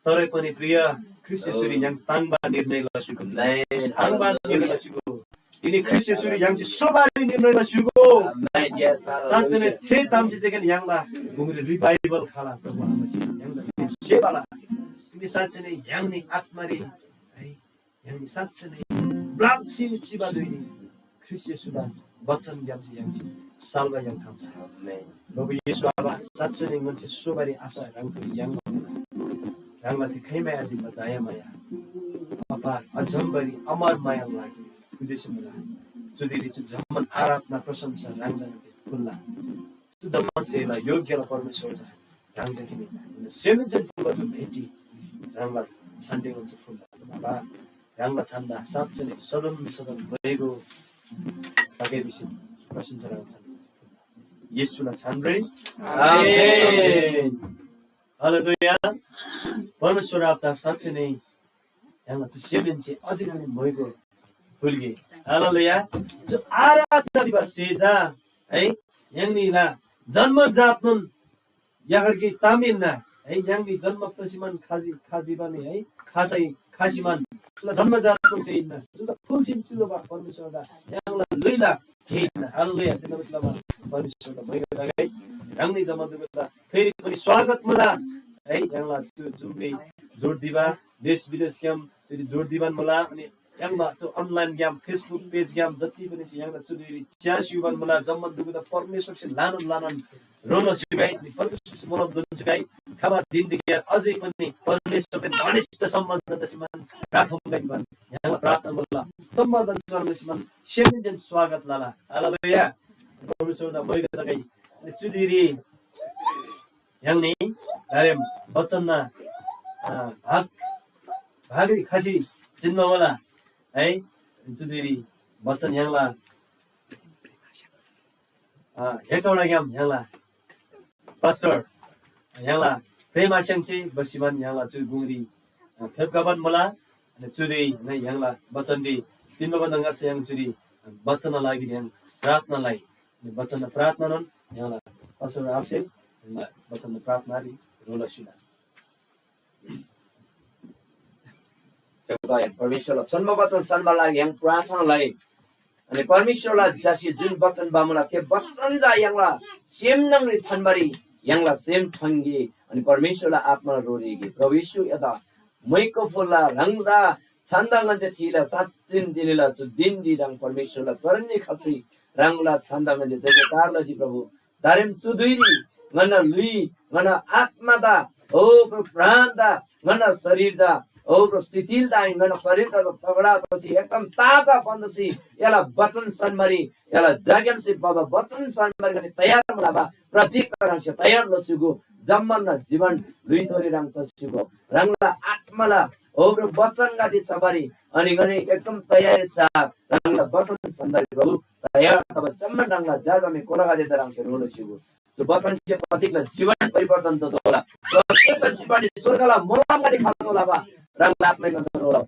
तरै पनि प्रिय ख्रीष्‍ट येशूरी य्‍हाङ ताङ्बा निर्णय लस्‍युगो। ताङ्बा निर्णय लस्‍युगो। तिनी ख्रीष्‍ट येशूरी य्‍हाङसे सोबारी निर्णय लस्‍युगो। साँच्‍चै नै थे तामसे चाहिँ य्‍हाङला गुङरी revival खला, प्रभु आमासे य्‍हाङला सेवाला। तिनी साँच्‍चै नै य्‍हाङनी आत्‍मारी है, य्‍हाङनी साँच्‍चै नै ब्‍लाप्‍सी चिबा धुइरी ख्रीष्‍ट येशूला वचनग्‍यामसे य्‍हाङसे साल्‍बा य्‍हाङ खम्‍ला। आमेन। प्रभु येशू आबा, साँच्‍चै नै ङन्‍से सोबारी आशा ह्राङथोरी याङ्बा मुला। ह्राङला थे खैमा आजिन्‍बा दयामाया, अपार अजम्‍बरी अमर मायाला लागि कुदेशी मुला। चुदिरी चु जम्‍मान आराधना प्रशंसा ह्राङदा ङन्‍से फुल्‍ला। चु जम्‍मान सेला योग्‍यला परमेश्‍वर चा ह्राङ चा किन सेमदेन फुल्‍बा चु भेटी ह्राङला छान्‍डे ङन्‍से फुल्‍ला। बाबा, ह्राङला छान्‍दा साँच्‍चै नै सदन सदन भइगो तगै भिसी प्रशंसा ह्राङ छान्‍दा येशूला छान्‍रै। आमेन। हालेलुया। परमेश्‍वर आपदा साँच्‍चै नै ह्राङला सेमदेन अझै ह्राङनी भइगो फुल्‍गे। हालेलुया। जो आराधना दिबा सेजा है, य्‍हाङनीला जन्मजातनोन यागरकी ताम हिन्‍ना है, य्‍हाङनी जन्‍म तसीमान खाजी, खाजीबानी है, खासै खासीमान जन्‍मजातनोन से हिन्‍ना। जुन फुल्‍सिन चिलो बा परमेश्‍वरदा य्‍हाङला ल्‍हुइला गे हिन्‍ना। हालेलुया। तेन्‍दा बसला बा परमेश्‍वरदा भइगो तगै। ह्राङनी जम्‍मा दुगुदा फेरि पनि स्वागत मुला है। य्‍हाङला चु जुम्‍बे जोड दिबा देश विदेशग्‍याम चुरी जोड दिबान मुला। अनि य्‍हाङला चु online game, Facebook page game जति पनि छ य्‍हाङला चुरी च्‍यास युबान मुला। जम्‍मान दुगुदा परमेश्‍वरसे लानन लानन रोनो सिगाइ, अनि परमेश्‍वरसे मोलम दोन सिगाइ। खबा दिनरी ग्‍याम अझै पनि परमेश्‍वरदेन घनिष्ठ सम्बन्ध तसीमान राखम गाइबान य्‍हाङला प्रार्थना मुला। जम्‍मान चर्मसीमान सेमदेन स्वागत लला। हालेलुया। परमेश्‍वरदा भइगो तगै। अनि चुदिरी य्‍हाङनी दारेम बचनना, अ, भाग, भागरी खसी जिन्‍बा मुला है। चुदिरी बचन य्‍हाङला, अ, हेटौडाग्‍याम य्‍हाङला पास्टर य्‍हाङला प्रेम आस्‍याङसे बसिमान य्‍हाङला चु गुङरी, अ, फेप्‍खबान मुला। अनि चुदे नै य्‍हाङला बचनरी पिन्‍बा भन्‍दा ङाच्‍छा य्‍हाङ चुरी बचनना लागिरी य्‍हाङ प्रार्थना लइ। अनि बचनना प्रार्थनानोन य्‍हाङला पास्टर आफसेल य्‍हाङला बचनना प्रार्थनारी ह्रो लसिला। परमेश्‍वरला छोन्‍बो बचन सान्‍बा लागि य्‍हाङ प्रार्थना लइ। अनि परमेश्‍वरला झासे जुन बचन बामुला थे बचन जा य्‍हाङला सेम न्‍हङरी थान्‍बारी य्‍हाङला सेम ठङ्गी अनि परमेश्‍वरला आत्‍माला रोरी गे। प्रभु येशू एदा मैको फुल्‍ला ह्राङदा छन्‍दा ङन्‍से थीला साँच्‍चिन तिनीला चु दिनरी ह्राङ परमेश्‍वरला चरणरी खसी ह्राङला छन्‍दा ङन्‍से जयजयकार लजी प्रभु। दारेम चु धुइरी ङन्‍ना ल्‍हुइ, ङन्‍ना आत्‍मादा, ओ प्रभु, प्राणदा, ङन्‍ना शरीरदा, ओ प्रभु, शिथिलदा आहिन, ङन्‍ना शरीरदा तगडा तसी एकदम ताजा बन्दसी एला वचन सन्‍बारी, एला जाग्‍यामसे बाबा वचन सन्‍बारी ङनी तयार मुला बा, प्रत्येक ह्राङसे तयार लसीगो, जम्‍मानना जीवन ल्‍हुइथोरी ह्राङ तसीगो, ह्राङला आत्‍माला, ओ प्रभु, वचनगदे चबारी, अनि ङनी एकदम तयारी साथ ह्राङला वचन सन्‍बारी प्रभु, तयार तब जम्‍मान ह्राङला जा जमी कोलागदेदा ह्राङसे ह्रो लसीगो। चु वचनसे प्रत्येकला जीवन परिवर्तन ततोःला। प्रत्येकला जीवनले स्वर्गला मोलमगदे खातोःला बा ह्राङला आत्माइ ङन्‍दा ह्रो लउ।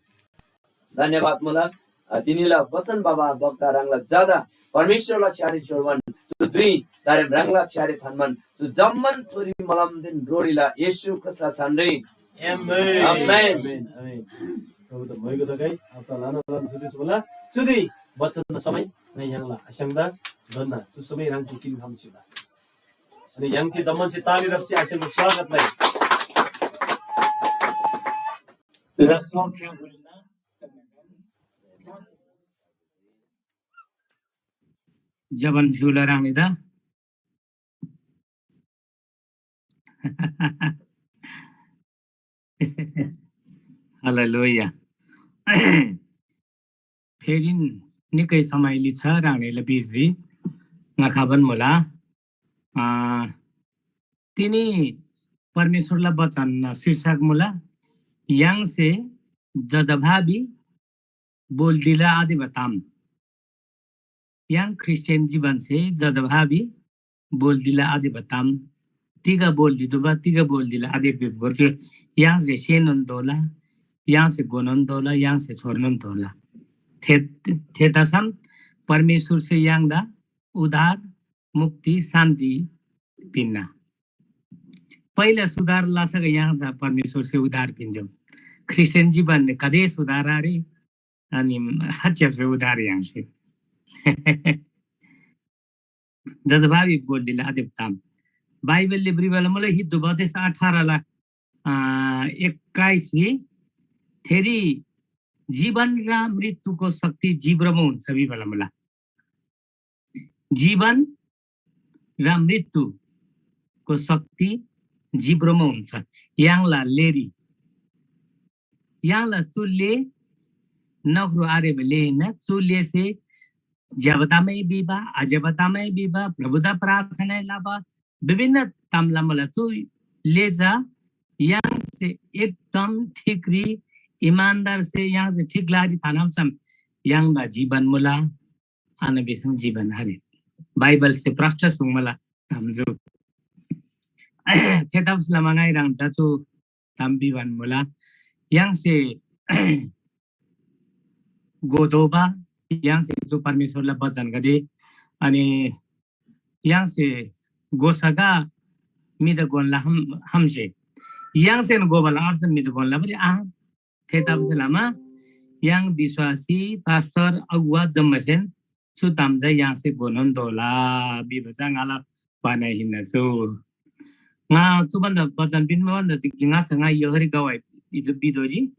धन्यवाद मुला। अ, तिनीला वचन बाबा वक्ता ह्राङला ज्‍यादा परमेश्‍वरला छ्‌यारी छोर्बान चु दुई तारेम ह्राङला छ्‌यारी थान्‍बान चु जम्‍मान थोरी मलमदेन रोरीला येशू ख्रीष्‍टला छानरी। आमेन। आमेन। आमेन। आमेन। प्रभु त मोइगो तगै, अब त लाना लाना जुदिस बोला। चुदी वचन समय नै य्‍हाङला आस्‍याङ्दा दन्‍ना चु समय ह्राङसे किन खम्‍सिला। अनि य्‍हाङसे जम्‍मानसे ताली रप्‍सी आस्‍याङ्दा स्वागत लइ। जबन झुला राङनी दा। हालेलुया। फेरिन निकै समय लिच्छा ह्राङनीला बिचरी ङा खबान मुला। अ, तिनी परमेश्‍वरला बचन शीर्षक मुला, य्‍हाङसे जजाभावी बोल्‍दिला आदिबा ताम। य्‍हाङ ख्रीष्‍टियान जीवनसे जजाभावी बोल्‍दिला आदिबा ताम। तिग बोल्‍दिदुबा, तिग बोल्‍दिला आदिबा गोर य्‍हाङसे सेनोन तोःला, य्‍हाङसे घोनोन तोःला, य्‍हाङसे छोर्नोन तोःला। थे, थे तसम परमेश्‍वरसे य्‍हाङदा उद्धार, मुक्ति, शान्ति पिन्‍ना। पहिला सुधार लसक य्‍हाङदा परमेश्‍वरसे उद्धार पिन्‍जो। ख्रीष्‍टियान जीवनले कदे सुधार आरे, अनि हच्‍याप्‍से उद्धार याङ्से। जजाभावी बोल्‍दिला आदिब ताम। बाइबलले भ्रिबाला मुला हिद्दु बदेस अठारला, अ, एक्काइसरी थेरी जीवन र मृत्युको शक्ति जिब्रोमा हुन्छ भिबाला मुला। जीवन र मृत्युको शक्ति जिब्रोमा हुन्छ। य्‍हाङला लेरी, य्‍हाङला चु ले नख्रु आरेबा ले हिन्‍ना। चु लेसे ज्‍यबा तामै भिबा, आज्‍यबा तामै भिबा, प्रभुदा प्रार्थना लबा, विभिन्न ताम लमुला। चु ले चा य्‍हाङसे एकदम ठिकरी, इमानदारसे य्‍हाङसे ठिक लारी थानाम छम य्‍हाङदा जीवन मुला। आन भिसम जीवन आरे। बाइबलसे प्रष्ट सुङ्मला ताम जु। थेतबासेलमा ङाइ ह्राङदा चु ताम भिबान मुला। य्‍हाङसे गोदोबा, य्‍हाङसे चु परमेश्‍वरला बचनगदे, अनि य्‍हाङसे गोसगा म्‍हिदा गोनला हम, हमसे। य्‍हाङसेन गोबाला अर्थ म्‍हिदा गोनला पनि आह। थेतबासेलमा य्‍हाङ विश्‍वासी, पास्‍टर, अगुवा जम्‍मासेन चु ताम चा य्‍हाङसे घोनोन तोःला भिबा चा ङाला भनाइ हिन्‍ना छु। ङा चु भन्‍दा बचन पिन्‍बा भन्‍दा ति ङाच्‍छा ङा यहरी गवाइ इदु बिदोजी।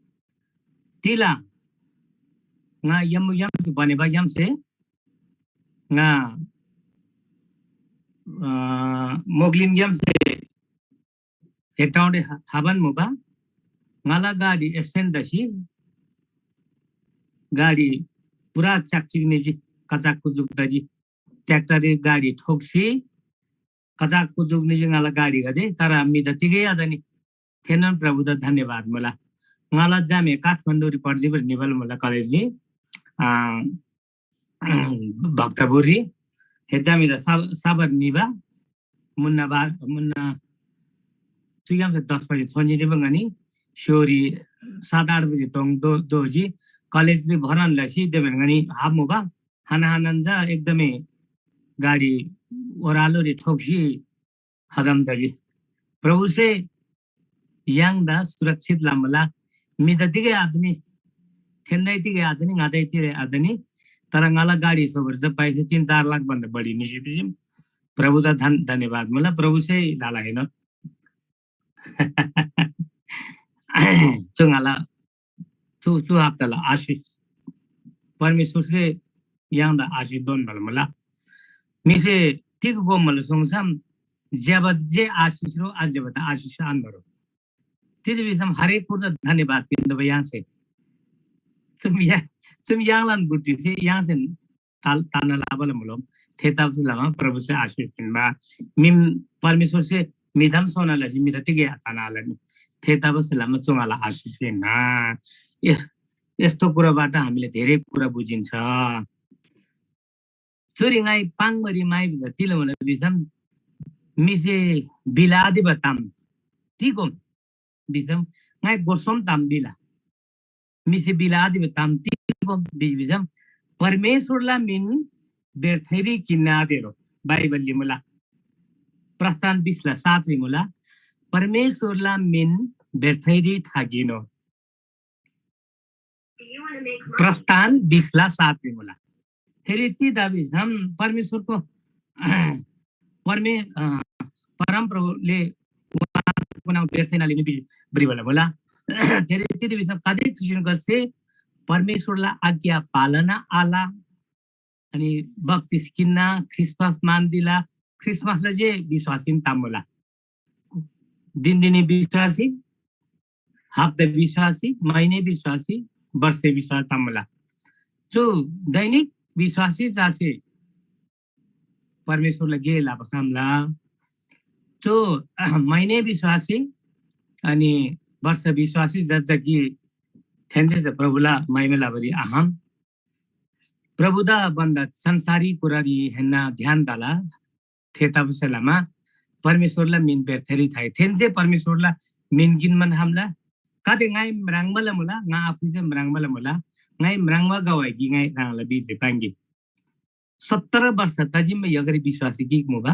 तिला ङा यम्‍बुग्‍यामसे बनेबा ग्‍यामसे ङा, अ, मोगलिन ग्‍यामसे हेटाउँडे हा-, हाबान मुबा। ङाला गाडी एक्सिडेन्ट तसी गाडी पुरा चाकचिक निजी, कचाक कुचुक तजी। ट्र्याक्टर गाडी ठोक्सी कचाक कुचुक निजी ङाला गाडीगदे, तर म्‍हिदा तिगै आतनी। थेनोन प्रभुदा धन्‍यवाद मुला। ङाला जामे काठमाडौँरी पढ्दिबर निबल मुला कलेजरी। आ, भक्तपुररी, हेजा मिजा साबर निबा, मुन्ना बार, मुन्ना चुग्यामसे दस बजे थोन्‍जी निबा ङनी, स्‍योरी सात आठ बजे तोङ दो दोजी, कलेजरी भरन लसी देबेन ङनी हाप मुबा, हाना हानन जा एकदमै गाडी ओह्रालोरी ठोक्सी खतम तजी। प्रभुसे य्‍हाङदा सुरक्षित लमुला। म्‍हिदा तिगै आतनी, थेन्‍दै तिगै आतनी, ङादै तिगै आतनी, तर ङाला गाडी सोबर चाहिँ पैसा तीन चार लाख भन्दा बढी निसी दिजिम। प्रभुदा धन धन्यवाद मुला, प्रभुसे लाला हेन। चु ङाला चु चु हप्ताला आशिष परमेश्वरसे य्‍हाङदा आशिष दोन बल मुला। म्‍हिसे तिग गोमल सुङसम ज्‍यबा जे आशिष रो, अज्‍यबा त आशिष आन्‍दो रो। तिथे भिसम हरेक कुर्ता धन्यवाद पिन्‍दो य्‍हाङसे। चुम या चुम य्‍हाङलान बुद्धि थे य्‍हाङसे ताल ताना लाबा मुलो। थेतबासेलमा प्रभुसे आशिष पिन्‍बा। मिम परमेश्वरसे मिदम सोना लसी मिदा तिगे ताना आलनी। थेतबासेलमा चुङाला आशिष पिन्‍ना। यस यस्तो कुराबाट हामीले धेरै कुरा बुझिन्छ। चुरी ङाइ पाङबरी माइ भिजा तिल मुला भिसम मिसे बिलादिबा ताम तिगोम भिसम ङाइ गोसोम ताम बिला। मिसे बिलादिबा ताम तिगोम भिसम परमेश्वरला मिन बेर्थैरी किन्‍ना तेरो बाइबलली मुला। प्रस्थान बिसला सातरी मुला। परमेश्वरला मिन बेर्थैरी थाकिनो। प्रस्थान बिसला सातरी मुला। फेरि ती दाबी झम परमेश्वरको परमे परमप्रभुले उहाँको नाउँ बेर्थै नलिने ब्रिबला मुला। फेरि ती दाबी झम कति क्रिस्चियन गर्से परमेश्वरला आज्ञा पालना आला अनि बक्तिस किन्ना, क्रिसमस मान्दिला, क्रिसमसला जे विश्वासीन तामुला। दिनदिनी विश्वासी, हप्ता विश्वासी, महिने विश्वासी, वर्षे विश्वास तामुला। चु दैनिक विश्वासी जासे परमेश्वरला गे लाबा कामला। चु महिने विश्वासी अनि वर्ष विश्वासी जज्जा कि थेन्‍से प्रभुला महिमा लाबरी आहाम। प्रभुदा भन्दा संसारी कुरारी हेन्‍ना ध्यान तला। थेतबासेलमा परमेश्वरला मिन बेर्थरी थाइ। थेन्‍से परमेश्वरला मिन गिन मन हामला। कते ङाइ म्राङ्बाला मुला, ङा आफुसे म्राङ्बाला मुला, ङाइ म्राङ्बा गवाइ कि ङाइ ह्राङला बिजे पाङ्गी। सत्तर वर्ष तजिम यगरी विश्वासी गिक मुबा।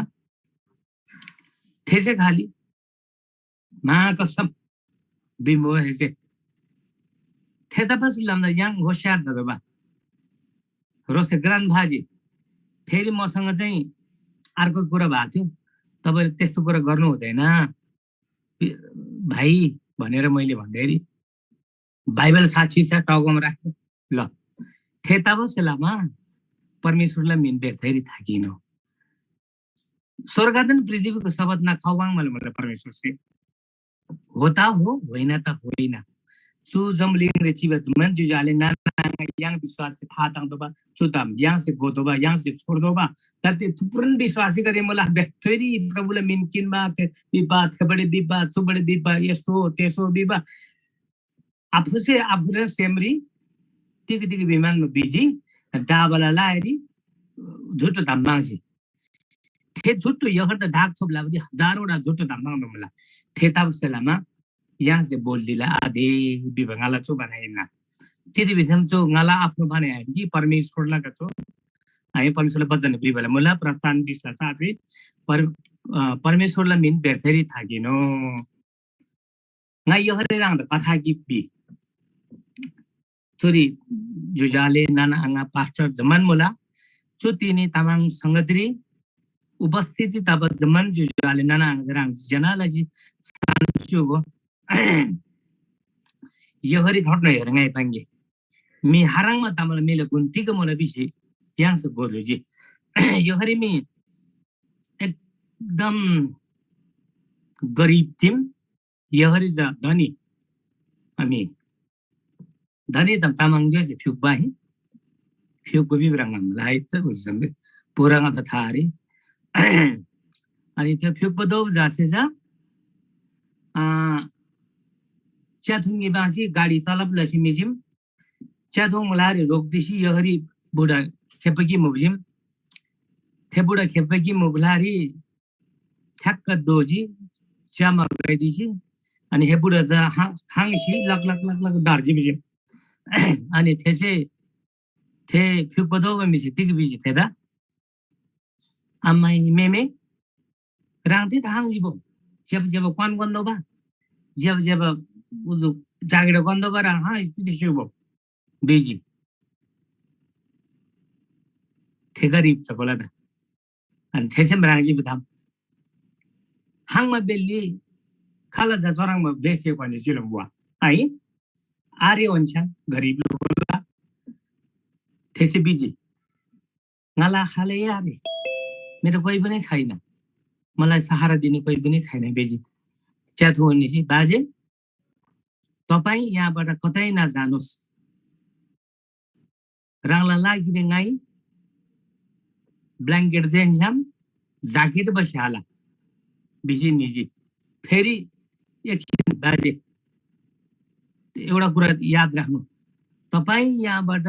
थेसे खाली महाकसम बिमुबा हेसे। थेतबासेलमा य्‍हाङ होशियार ततोःबा। रोसे ग्रान भाजी, फेरि मसँग चाहिँ अर्को कुरा भएको थियो, तपाईँले त्यस्तो कुरा गर्नु हुँदैन भाइ भनेर मैले भन्दाखेरि बाइबल साक्षी छ, टाउकोमा राख्यो। ल, थेतबासेलमा परमेश्वरलाई मिन बेर्थैरी थाकिनो। स्वर्गदेन पृथ्वीको शपथ ना खावाङ मला मला परमेश्वरसे। होता हो, होइन त होइन। चु जम्बुलिङ रे चिबा जम्मान जुजाले नाना आङा याङ विश्वाससे था ताङ दोबा, चु ताम याङसे गो दोबा, याङसे छोड दोबा। तते थुप्रुन विश्वासी गरे मला बेर्थैरी प्रभुला मिन किनबा, थे बिबा, थेबडे बिबा, चुबडे बिबा, यसो तेसो बिबा। आफूसे आफूला सेमरी तिग तिग विमान बिजी डाबला लायरी झुटो धाम माङ्सी। थे झुटो यखर त धाक छोप लाबदी हजारवटा झुटो धाम माङ्नु मुला। थे तबसेलामा यहाँसे बोल दिला आदे बिबा ङाला चु बनाइना। तिरी भिसम चु ङाला आफ्नो भने आयो कि परमेश्वरला का चु। आयो परमेश्वरला वचन बिबला मुला प्रस्थान बिसला साथी पर-, अ, परमेश्वरला मिन बेर्थरी थाकिनो। ङाइ यहरे ह्राङदा कथा गिक बी। चुरी जुजाले नाना आङा पास्टर जम्मान मुला। चु तिनी तामाङ संगतरी उपस्थिति तब जम्मान जुजाले नाना आङा ह्राङ जना लजी सान्चुगो। यहरी घटना हेर ङाइ पाङ्गे। मी हाराङमा तामाला मेला गुन्तीको मुला बिसी याङ्स गोलुजी। यहरी मी एकदम गरिब थिम। यहरी जा धनी। आमी धनी तम तामाङ जो से फ्युक बाही। फ्युक को भी रंगम लाइट त उस जंबे पूरा गा था थारी। अनि त्यो फ्युक को दो जासे जा आ च्या थुङ्गी बासी गाडी तलब लसी मिजिम। च्याथो मुलारी रोक्दिसी यहरी बुढा खेप्पा गिक मुबा जिम। थे बुढा खेप्पा गिक मुबा ग्‍लारी ठ्याक्क दोजी, च्या मगाइदिसी, अनि हे बुढा चा हा-, हाङ्सी लक लक लक लक दार्जी भिजी। अनि थेसे थे फ्‍युक्‍पा दोबा म्‍हिसे तिग भिजी थेदा, आमाइ मेमे, ह्राङ तिग हाङ्जी बो? ज्‍यबा ज्‍यबा क्‍वान क्‍वान दोबा, ज्‍यबा ज्‍यबा उदु जागेडा क्‍वान दोबा ह्राङ हाङ्सी तिग स्‍यु बो? भिजी। थे गरिब छ बोला दा। अनि थेसे म्राङ्जी बुथाम। हाङ्मा बेल्ली खाला जा चोराङ्मा बेसे भन्ने चिलम बुवा। है? आर्य ओन्छ्यान गरिब होला। थेसे भिजी। ङाला खाले आरे। मेरो कोही पनि छैन। मलाई सहारा दिने कोही पनि छैन भिजी। च्याथु उनीसे बाजे, तपाईँ यहाँबाट कतै नजानुस्। ह्राङला लागिरी ङाइ ब्ल्याङ्केट देन छ्‌याम जाकेट बस्‍याला भिसी निजी। फेरि एकछिन बाजे, एउटा कुरा याद राख्नु, तपाईँ यहाँबाट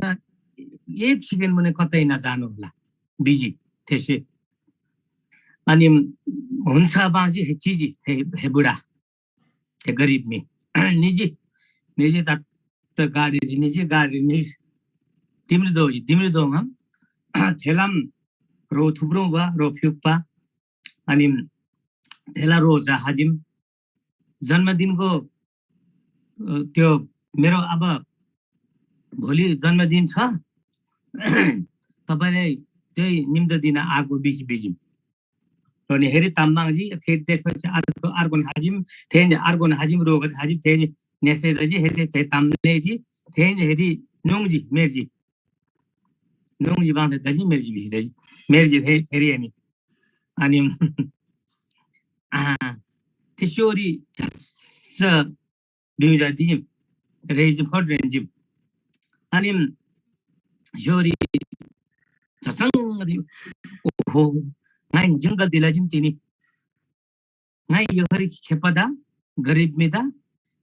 एक सेकेन्ड पनि कतै नजानु होला भिजी थेसे। अनि हुन्छ बाजी हे चिजी हे, हे बुढा, हे गरिब मी निजी, निजी तत्त गाडी निजी, गाडी निजी तिम्रो दो तिम्रो दो हम थेलाम रो थुप्रो बा रो फ्युक्पा। अनि थेला रो जा हाजिम जन्मदिनको अ, त्यो मेरो अब भोलि जन्मदिन छ। तपाईँलाई त्यही निम्तो दिन आएको बिजी बिजिम। अनि हेरी ताम्बाङजी फेरि त्यसपछि अर्को अर्को हाजिम थेन अर्को हाजिम रोग हाजिम थेन नेसे दजी हेसे थे ताम्लेजी थेन हेरी नोङजी मेरजी नोङजी बांथे दजी मेरजी बिजी दजी मेरजी थे हेरी अनि अनि आ, ते स्योरी झस्स बिउजा दिजिम रेजी फट रेंजिम। अनि स्योरी झसंग दिम। ओहो, ङाइ जंगल दिला जिम तिनी। ङाइ यखरी खेपदा गरिब मिदा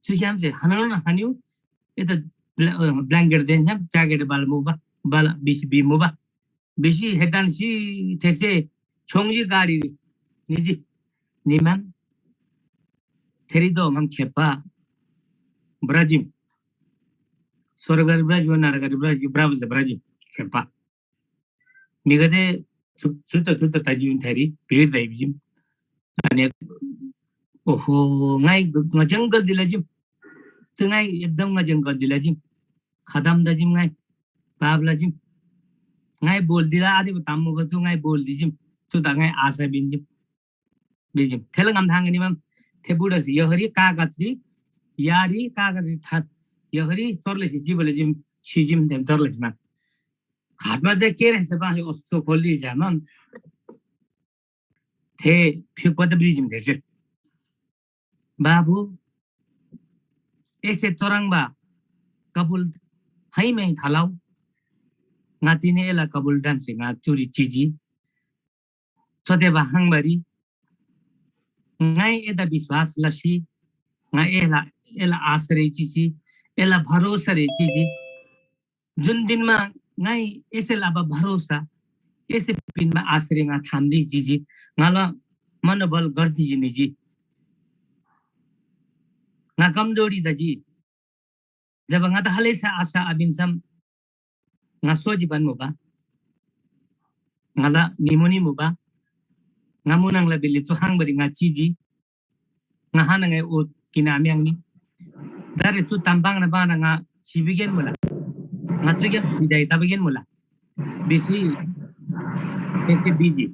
चुक्याम जे हनन हन्यु एता ब्ल्याङ्केट देन छ्याम ज्याकेट बाल मुबा बाल बिसी बी मुबा बिसी हेटान सी थेसे छोङजी गाडी निजी निमान थेरी दो हम खेपा ब्राजिम स्वर्गरी ब्राजिम नरकरी ब्राजिम ब्राबज ब्राजिम खेपा म्‍हिगदे छु- छुत्त छुत्त तजिम थेरी भिड तैबिजिम। अनि ओहो, ङाइ ङ जंगल दिला जिम। तु ङाइ एकदम ङ जंगल दिला जिम। खतम द जिम ङाइ। पाप ला जिम। ङाइ बोल दिला आदि ताम मुबा चु ङाइ बोल दि जिम। चु दा ङाइ आशा बिन जिम। बिजिम। थेला ङम थाङ निमम थे बुडस यहरी कागजरी यारी कागजरी थात यहरी चरले सिजिबले जिम सिजिम देम चरले जिम। घाटमा चाहिँ के रहेछ बा ओस्तो खोल्ली जामा थे फिक पत बिजिम थे बाबु एसे चोरङ्बा कबुल हैमै थालौ। ङा तिनी एला कबुल डान्से ङा चुरी चिजी। चोते बा हाङबारी ङाइ एदा विश्वास लसी ङा एला एला आश्रय चिसी एला भरोसा रे चिजी। जुन दिनमा ङाइ एसे लाबा भरोसा एसे पिन्‍बा आश्रय ङा थाम्‍दी चिजी। ङाला मनोबल गर्दी जिनिजी। ङा कमजोरी दजी। जब ङादा हलेसा आशा आबिन्‍सम ङा सोजी बन मुबा। ङाला निमुनी मुबा। ङा मुनङला बिल्ली चुहाङ बरी ङा चिजी। ङा हाना ङाइ ओ किना म्‍याङ्नी। दारे चु ताम पाङ्ना पाङ्ना ङा सिबिगेन मुला। ङा चुग्‍याम बिदाई तबगेन मुला। बिसी तेसे बिजी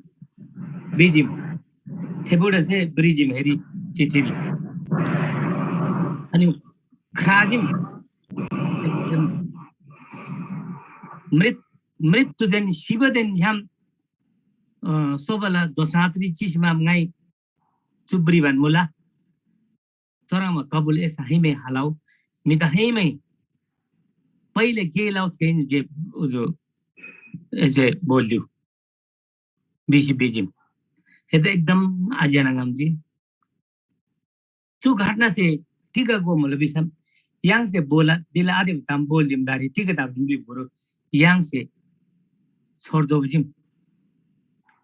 बिजिम थेबुडसे ब्रिजिम हेरी चिठीरी अनि ख्राजिम मृत मृत्युदेन शिवदेन झ्याम सोबला दोसात्री चिसमा ङाइ चुब्री भन मुला। चरामा कबुल एस हैमे हालाउ मित हैमे पहिले गे लाउ थेन जे उजो एजे बोल्यु बिसी बिजिम। हे त एकदम आज्याना गमजी। चु घटना से टिका गो मुला बिसम य्‍हाङसे बोला दिला आदि ताम बोल दिम दारी ठीक ताम दिम गुरु य्‍हाङसे छोड्दो बजिम।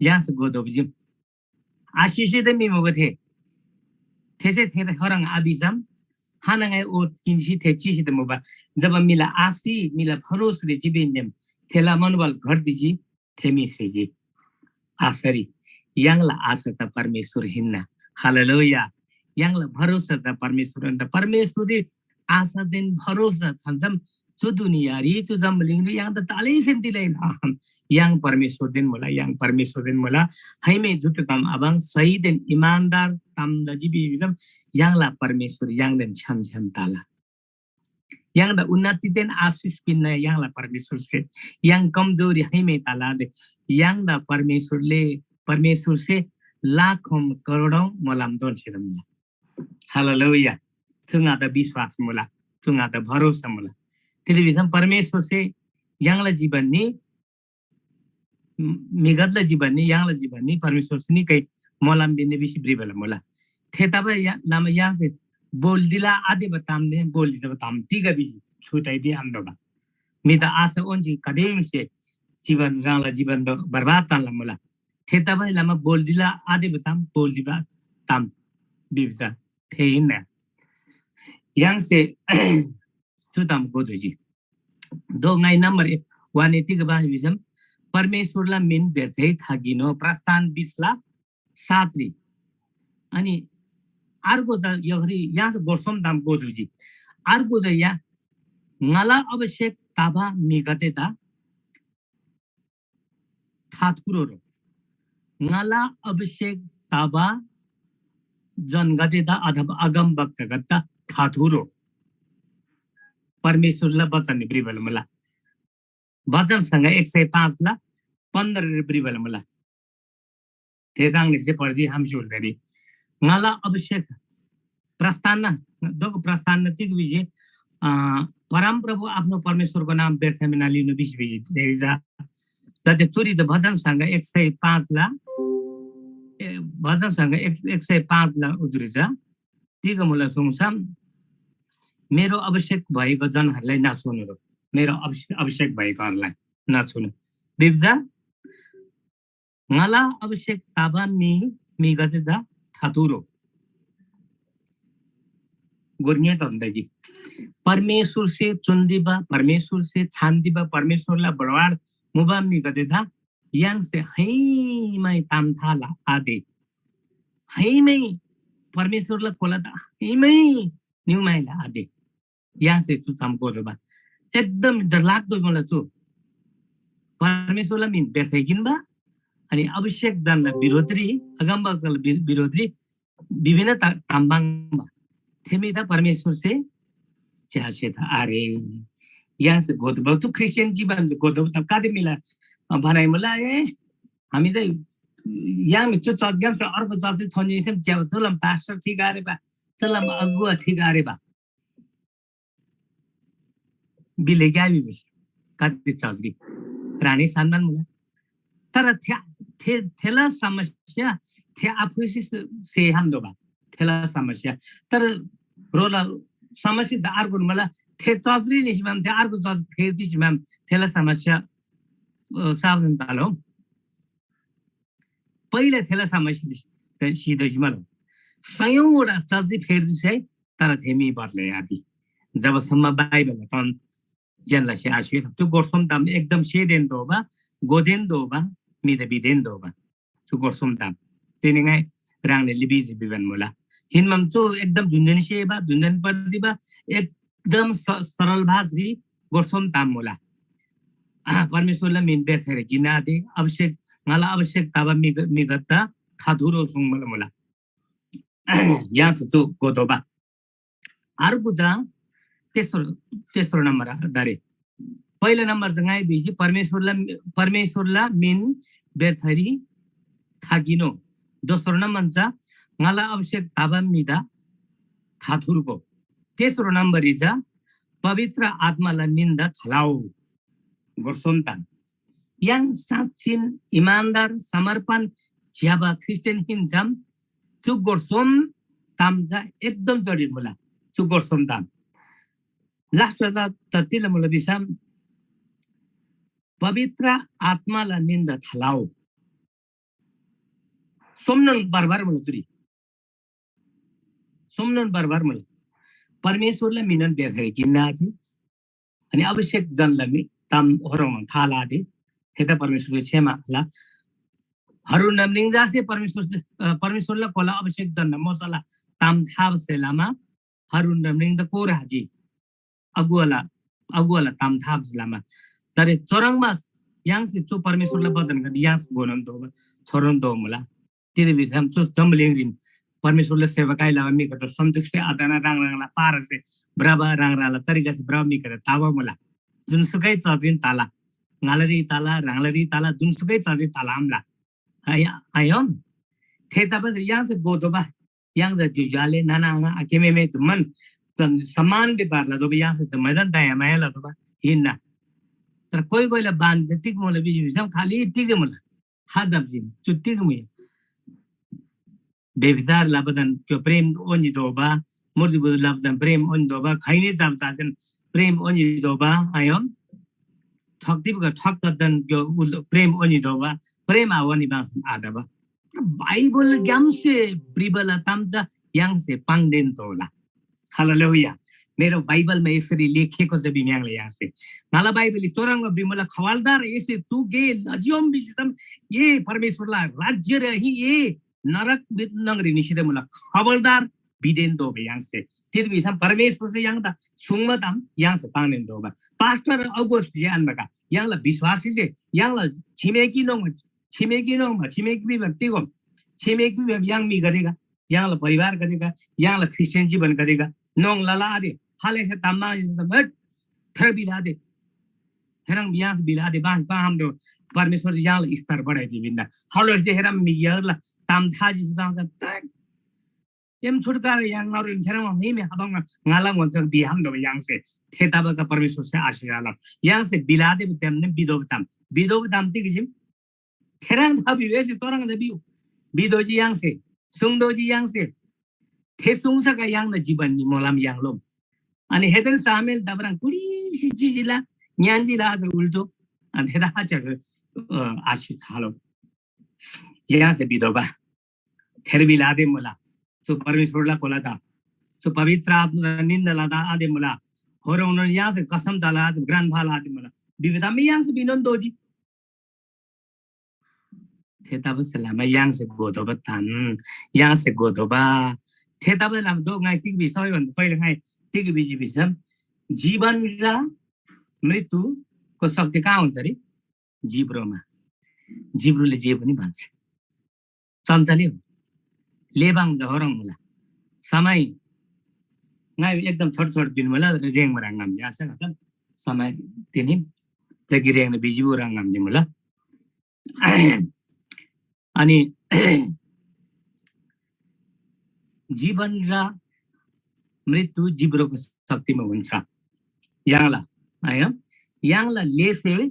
य्‍हाङसे गोदो बजिम। आशिषित मी मुबा थे। थेसे थे हरङ आबिसम हाना ङाइ ओ किन्सी थे चिसी त मुबा। जब मिला आशी मिला भरोसरे जिबिन्देम थेला मनोबल घट दिजी। थेमी सेजी आसरी य्‍हाङला आशा त परमेश्वर हिन्ना। हालेलुया। य्‍हाङला भरोसा त परमेश्वर हिन्ना। परमेश्वरले आशा देन भरोसा थान्सम चु दुनियारी चु जम्बलिङरी य्‍हाङ त तालै सेन्ती लै य्‍हाङ परमेश्वर देन मुला। य्‍हाङ परमेश्वर देन मुला। हैमे जुट काम अबाङ सही देन ईमानदार ताम लजी बिजम य्‍हाङला परमेश्वर य्‍हाङ देन छ्याम छ्याम ताला। य्‍हाङदा उन्नतिदेन आशिष पिन्‍ना य्‍हाङला परमेश्वरसे। य्‍हाङ कमजोरी हैमे तलादे य्‍हाङदा परमेश्वरले परमेश्वरसे लाखौं करोडौं मोलम दोन्‍सी मुला। हालेलुया। चु ङादा विश्वास मुला। चु ङादा भरोसा मुला। तिथे भिसम परमेश्वरसे य्‍हाङला जीवन नि म्‍हिगदला जीवन नि य्‍हाङला जीवन नि परमेश्वरसे नि कै मोलम बिन्‍ने भिसी भ्रिबा मुला। थेतबा या-, लमा य्‍हाङसे बोल्‍दिला आदेबा ताम ने बोल्‍दिबा ताम तिग भिसी छुट्याइदे आम्‍तोःबा। म्‍हिदा आशा ओन्‍जी कदेमसे जीवन ह्राङला जीवन ब-, बर्बाद तानला मुला। थेतबा लमा बोल्‍दिला आदेबा ताम बोल्‍दिबा ताम बिब्‍जा थे हिन्‍ना। य्‍हाङसे चु ताम गोदोजी। दो ङाइ नम्बर वाने तिग बास भिसम परमेश्वरला मिन बेर्थै थाकिनो प्रस्थान बिसला सातरी। अनि अर्को त यखरी यहाँसे गोर्सोम दाम गोदुजी। अर्को त या ङाला अभिषेक ताबा म्‍हिगदेदा थाथुरो रो। ङाला अभिषेक ताबा जनगदेदा अथवा अगमवक्तागदेदा थाथुरो। परमेश्वरला वचन भ्रिबल मला। भजन संग्रह एक सय पाँच ला पन्ध्र भ्रिबल मला। थे ताङ्‍ले से पर्दी हामसी उल्दारी। ङाला अभिषेक प्रस्थान, दोगो प्रस्थान तिग भिजी, अ, परमप्रभु आफ्नो परमेश्वरको नाम व्यर्थमा नलिनु भिसी भिजी। जति चुरी त भजन संग्रह एक सय पाँच ला, ए, भजन संग्रह एक, एक सय पाँच ला उजुरी छ। तिग मुला सुङसम मेरो अभिषेक भएको जनहरूलाई नछुनु रो। मेरो अभिषेक, अभिषेक भएकोहरूलाई नछुनु। बिब्जा ङाला अभिषेक ताबा मी, मीगदेदा थातुरो। गोर्निया तन्दगी। परमेश्वरसे चुन्दिबा, परमेश्वरसे छान्दिबा, परमेश्वरला बडवाड मुबा मीगदेदा य्‍हाङसे हैमै ताम थाला आदे। हैमै परमेश्वरला कोलादा हैमै निउमाइला आदे। य्‍हाङसे चु ताम गोदोबा। एकदम डरलाग्दो मला चु। परमेश्वरला मिन व्यर्थै किन्‍बा, अनि अभिषेक जनला विरोधरी, अगमवक्ताला वि-, विरोधरी विभिन्न ता-, ताम बाङ्बा। थेमिदा परमेश्वरसे च्‍यासे त आरे। य्‍हाङसे गोदोबा, तु क्रिस्चियन जीवन गोदोबा, तब कादे मिला, अ, भनाइ मुला, ए, हामी त य्‍हाङ चु चर्चग्‍याम छ, अर्को चर्च थोन्‍जी सेम च्‍याबा, चुलम पास्टर ठीक आरे बा, चुलम अगुवा ठीक आरे बा। बिले क्या भी बेसी, कति चर्चरी रानी सानमान मुला। तर थे, थे, थेला समस्या, थे आफूसी से, से हम दोबा, थेला समस्या। तर रोला समस्या त अर्को मुला, थे चर्चरी निसिमाम, थे अर्को चर्च फेर्दी सिमाम, थेला समस्या, अ, सावधान तालो। पहिले थेला समस्या सिधै सिमालो। सयौँवटा चर्चरी फेर्दी से, तर थे मी बदले आदि। जबसम्म बाइबल टन जेनला से आशु, चु गोर सोम ताम एकदम सेदेन दोबा, गोदेन दोबा, मिदा बिदेन दोबा। चु गोर सोम ताम। तेने ङाइ राङले लिबी जिबी बन मुला। हिनमम चु एकदम झुन्झुन सेबा, झुन्झुन पर्दिबा, एकदम स-, सरल भाषरी गोर सोम ताम मुला। आ, परमेश्वरला मिन बेर्थेर गिनादे, अभिषेक, ङाला अभिषेक ताबा मिग-, मिगत्ता थाधुरो सुङ मुला मुला। यहाँ चु गोदोबा। अर्को चा तेस्रो, तेस्रो नम्बर दारे। पहिलो नम्बर चाहिँ ङाइ भिजी परमेश्वरला, परमेश्वरला मिन बेर्थरी थाकिनो। दोस्रो नम्बर चा ङाला अभिषेक ताबा मिदा थाथुर्को। तेस्रो नम्बर इजा पवित्र आत्माला निन्दा खलाओ। गोर सोम ताम। य्‍हाङ साँच्‍चिन इमानदार समर्पण ज्‍यबा ख्रीष्‍टियन हिन्‍सम चु गोर सोम ताम चा एकदम जरुरी मुला। चु गोर सोम ताम। लास्टला त तिल मुला भिसम पवित्र आत्माला निन्दा थालउ। सोमनन बरबर मुला चुरी। सोमनन बरबर मुला। परमेश्वरला मिनन बेथरी किन्ना आदि। अनि आवश्यक जनला मी ताम होरङ थाला आदि। हेता परमेश्वरले क्षमा ला। हरुन नमनिङ जासे परमेश्वर, अ, परमेश्वरला कोला आवश्यक जनला मोसला ताम थाबसे लामा हरुन नमनिङ त कोर हाजी। अगुवाला, अगुवाला ताम थाबसे लामा। तरे चोरङमा याङ्से चु परमेश्वरला वचन गदि याङ्स गोनन दो, छोरन दो मुला। तिरे भिसम चु जम्बुलिङरीन परमेश्वरला सेवकाई लबा म्‍हिगदे सन्तुष्टि आतना राङ राङला पारसे भ्रबा राङ राङला तरिकासे भ्रबा म्‍हिगदे तबा मुला। जुनसुकै चर्चिन तला, ङालरी तला, ह्राङलरी तला, जुनसुकै चर्चिन तला आम्ला। आय-, आयोन? थेतबासे य्‍हाङसे गोदोबा, य्‍हाङसे ज्‍योज्‍यो आले, नाना आङा, आखेमेमे जम्‍मान समान बेपार लतोबा, य्‍हाङसे जम्‍मैदान दयामाया लतोबा हिन्‍ना। तर कोइ कोइला बानी चाहिँ तिग मुला भिजी भिसम खालि तिग मुला। हादब जिम, चु तिग मुया। बेभिचार लबदन क्‍यो प्रेम ओन्‍जी दोबा, मूर्ति पूजा लबदन प्रेम ओन्‍जी दोबा, खैनी चाब चासेन प्रेम ओन्‍जी दोबा, आयोन? ठक्तिबगा ठक्कदन क्‍यो उल-, प्रेम ओन्‍जी दोबा, प्रेम आवनी बांसन आदबा। बाइबलग्‍यामसे भ्रिबाला ताम चा य्‍हाङसे पाङ्देन तोःला। हालेलुया। मेरो बाइबलमा यसरी लेखेको छ भिम्‍याङले य्‍हाङसे। ङाला बाइबलले चोरङमा भ्रिमुला खवालदार एसे चु गे लजियोम भिसितम ए परमेश्वरला राज्य र हि ए नरक बि-, नगरी निसिदे मुला खबरदार भिदेन दोबे य्‍हाङसे। तिग भिसम परमेश्वरसे य्‍हाङदा सुङ्बा ताम य्‍हाङसे पाङ्देन दोबा। पास्टर अगोस जे अन्‍बाका य्‍हाङला विश्वासी जे य्‍हाङला छिमेकी नोङ छिमेकी नोङ छिमेकी भिबा तिगोम छिमेकी भिबा य्‍हाङ म्‍हिगदेगा य्‍हाङला परिवारगदेगा, य्‍हाङला ख्रीष्‍टियन जीवनगदेगा नोङ लला आदि। हालेसे ताम्‍बा थेर बिला आदि। हेरम य्‍हाङ बिला आदि बास बाहम दो परमेश्‍वर य्‍हाङला स्तर बढाइ दिबिन्‍दा। हालेसे हेरम म्‍हिगदेला ताम था जिस बास तक। एम छुटकारा य्‍हाङ नरिन थेरम हिमे हबङ ङाला ङोन्‍चङ बिहाम दो य्‍हाङसे। थेतबाका परमेश्‍वरसे आशिष आलम। य्‍हाङसे बिला आदि तेम ने बिदोब ताम। बिदोब ताम तिग जिम। थेह्रङ् था भिउ, एसे तोह्रङ् था भिउ। भिदोजी य्‍हाङसे, सुङदोजी य्‍हाङसे, थे सुङसका य्‍हाङना जीवन नि मोलम याङ्लोम। अनि हेदेन सामेल दबरङ कुडिसी चिजिला, न्यान्जिला आज उल्टो, अनि थेदा हाचक, अ, आशिष थालो। य्‍हाङसे विधवा, थेर बिलादे मुला, चु परमेश्वरला कोला ता, चु पवित्र आत्मा निन्दा लदा आदे मुला, होरौनन य्‍हाङसे कसम जाला, ग्रान फाला आदे मुला, विविधमी य्‍हाङसे बिनोन दोजी। थेतबासेलमा य्‍हाङसे घोतोःबा ताम, य्‍हाङसे घोतोःबा। थेतबासेलमा दो ङाइ तिग भिसम, सबैभन्दा पहिले ङाइ तिग भिजी भिसम, जीवन र मृत्युको शक्ति कहाँ हुन्छ अरे? जिब्रोमा। जिब्रोले जे पनि भन्छ। चञ्चली हो। लेबाङ जहरङ होला। समय ङाइ एकदम छोट छोट दिन होला, रेङ मराङ ङाम यासा खतम। समय तिनी जगी रेङ बिजी बुराङ ङाम जिम होला। अनि जीवन र मृत्यु जिब्रोको शक्तिमा हुन्छ। य्‍हाङला, है, य्‍हाङला लेसे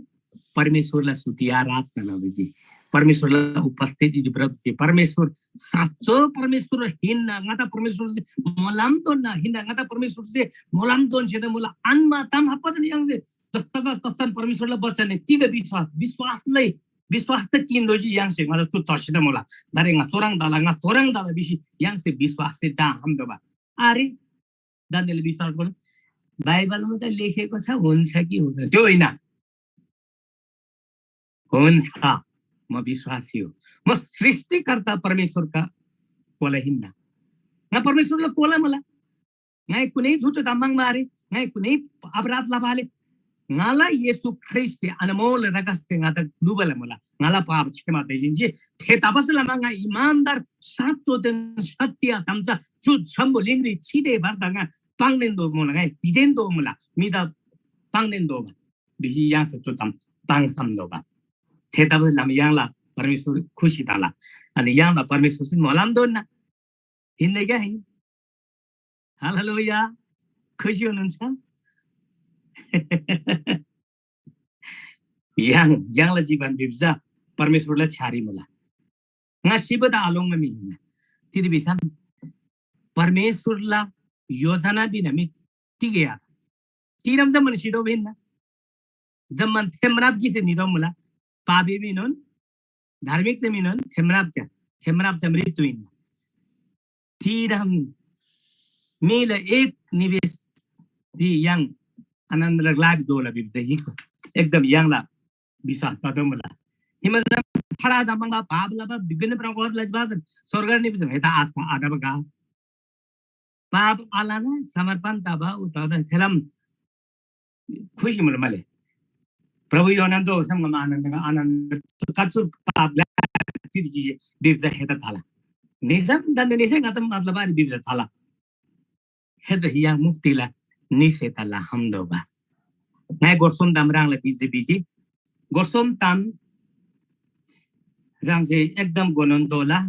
परमेश्वरला स्तुति आराधना लबा जी, परमेश्वरला उपस्थिति जिब्रो जी, परमेश्वर साँचो परमेश्वर हिन्‍ना, ङादा परमेश्वरसे मोलम दोन्‍ना हिन्‍ना, ङादा परमेश्वरसे मोलम दोन्‍सेदा मुला आन्‍मा ताम हप्पा य्‍हाङसे जस्तका तस्तन परमेश्वरला वचन तिग विश्वास, विश्वासलाई विश्वास त किन दोजी य्‍हाङसे ङादा चु तसिदा मुला। दारे ङा चोराङ दाला, ङा चोराङ दाला भिसी य्‍हाङसे विश्वाससे दाम दोबा। अरे, दान्‍देले विश्वास गर्नु। बाइबलमा त लेखेको छ, हुन्छ कि हुँदैन, त्यो होइन। हुन्छ, म विश्वासी हो। म सृष्टिकर्ता परमेश्वरका कोला हिन्‍ना। ङा परमेश्वरला कोला मुला। ङाइ कुनै झुटो ताम पाङ्बा आरे, ङाइ कुनै अपराध लबा आरे। ङाला येशू ख्रीष्‍टसे अनमोल रगतसे ङादा ग्‍लुबाला मुला। ङाला पाप क्षमा तैजिन्‍जी। थेतबासेलमा ङा इमानदार, साँचोदेन सत्य ताम चा चु जम्‍बुलिङरी छिते भर्दा ङा पाङ्देन दो मुला, ङाइ भिदेन दो मुला, म्‍हिदा पाङ्देन दोबा भिसी य्‍हाङसे चु ताम पाङ्‌खम्‍तोःबा। थेतबासेलमा य्‍हाङला परमेश्‍वर खुसी तला। अनि य्‍हाङला परमेश्‍वरसे मोलम दोन्‍ना। हिन्‍ना क्या हिन? हालेलुया। खुसी हुनुहुन्छ? य्‍हाङ, य्‍हाङला जीवन भिब्जा परमेश्‍वरला छ्‌यारी मुला। ङा सिबदा आलोङ्बा म्‍हि हिन्‍ना। तिग भिसम परमेश्‍वरला योजना बिना मी तिग यात। तिरम जम्मन सिदो भिन्न। जम्मन थेम्राप गिसे निदो मुला। पापी मिनोन, धार्मिक ते मिनोन, थेम्राप क्या, थेम्राप ते मृत्यु हिन्न। तिरम मील एक निवेश दी यंग आनंद लग लाग दोला बिबदे हिक। एकदम यंगला विश्वास तदो मुला। हिमन फड़ा दमंगा पाप लबा विभिन्न प्रकार लजबा स्वर्ग निवेश हेता आस्था आदबगा। पाप आलाना समर्पण तबा उतबा थेलम खुसी मुला मले। प्रभु योनन्तो संगम आनन्द आनन्द कचुर पाप ला तिरकी बिबजा हेता थाला। निजम दन्द निसे गतम मतलब आनि बिबजा थाला। हेत हिया मुक्तिला निसे तला हमदोबा। नाइ गोसोम दाम राङला बिजी बिजी। गोसोम ताम राङसे एकदम गोनन दोला।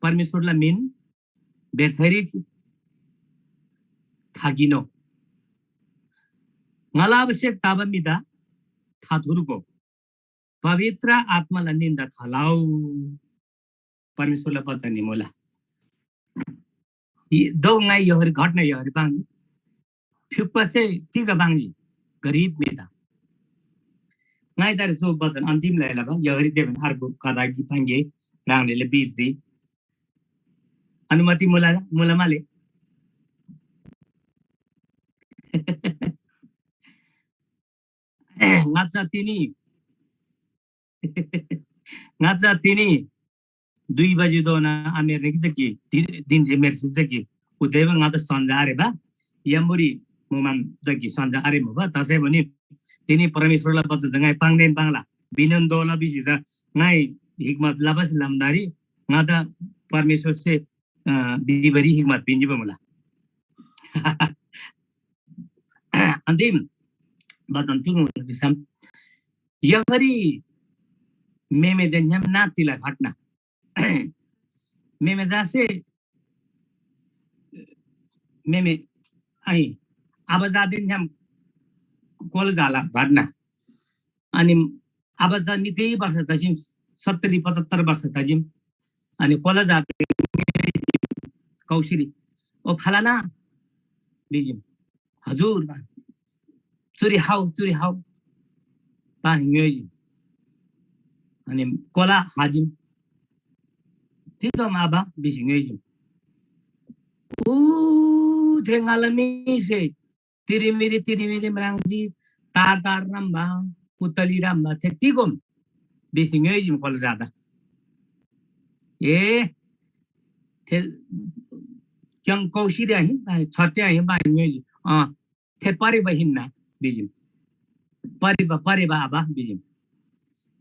परमेश्वरला मिन बेथरी थाकिनो। ङाला आवश्यक ताबा मिदा थाथुर्को। पवित्र आत्माला निन्दा थालाउ। परमेश्वरला वचन नि मुला। दौ ङाइ यहरी घटना यहरी बाङ। फ्युप्पसे तिग बाङजी गरीब मिदा। ङाइ तारे जो वचन अन्तिम लैला बा यहरी देबन अर्को कदा कि पाङ्गे राङले बीज दी। अनुमति मुला मुला माले। ङाचा तिनी ङाचा तिनी दुई बजी दोना आमेर निकि जकी दिन से मेर सिजकी उदेव ङाचा सन्जा आरे बा यम्बुरी मुमान जकी सन्जा आरे मुबा तसे बनी तिनी परमेश्वरला बचन जंगाई पाङदेन पाङला बिनन दोला बिसी जा ङाई हिकमत लबस लमदारी ङाचा परमेश्वरसे बिबरी हिकमत पिन्जी बमुला। अन्तिम वचन तुगु बिसम यगरी मेमे जन्यम नातिला घटना। मेमे जासे मेमे आई आबा जादिन झ्याम कोल जाला घटना। अनि आबा जा निकै वर्ष तजिम सत्तरी पचहत्तर वर्ष तजिम। अनि कोला जात कौशिरी ओ फलाना बिजिम हजुर चुरी हाउ चुरी हाउ पा ङ्योइजिम। अनि कोला हाजिम तितोम आबा बिसी ङ्योइजिम। ऊ थे ङाला मीसे तिरिमिरी तिरिमिरी म्राङ्जी तार तार रम्बा पुतली रम्बा थे तिगोम बिसी ङ्योइजिम कोला जादा। ए थे क्यङ कौशिरी आहिन छत्य आहिन बा ङ्योइजिम। अँ थे परेबा हिन्ना बिजिम। परेबा परेबा आबा बिजिम।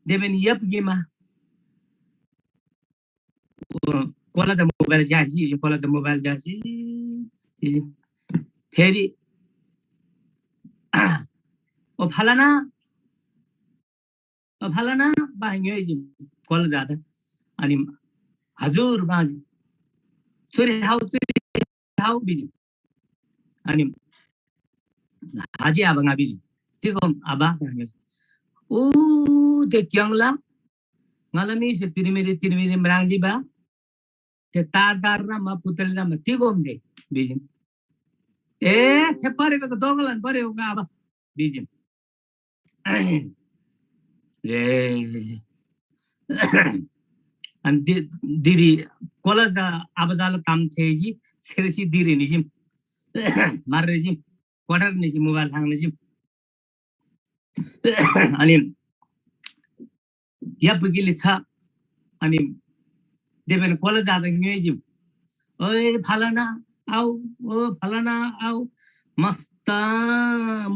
देबेन यप गिमा कोला जा मोबाइल जासी कोला जा मोबाइल जासी फेरि ओ फलाना ओ फलाना बाहेक ङ्योइजी कोला जादा। अनि हजुर बाजी चुरी हाउ चुरी हाउ बिजी। अनि हाजी आबा ङा बिजी तिगोम आबा ऊ ते क्यङला ङाला मीसे तिरिमिरी तिरिमिरी म्राङ्जी बा ते तार तार रमा पुतली रमा तिगोम दे बिजिम। ए थे परे बे दोगलन परे हो आबा बिजिम। ए अनि दिरी कोला जा आबा जाला ताम थेजी सेरसी दिरी निजिम मार्रेजिम क्वार्टर निजी मोबाइल थाङ निजिम अनि या पुगिली छ। अनि देबेन कोला जादा ङ्योइजिम। ओए फलाना आउ ओ फलाना आउ मस्त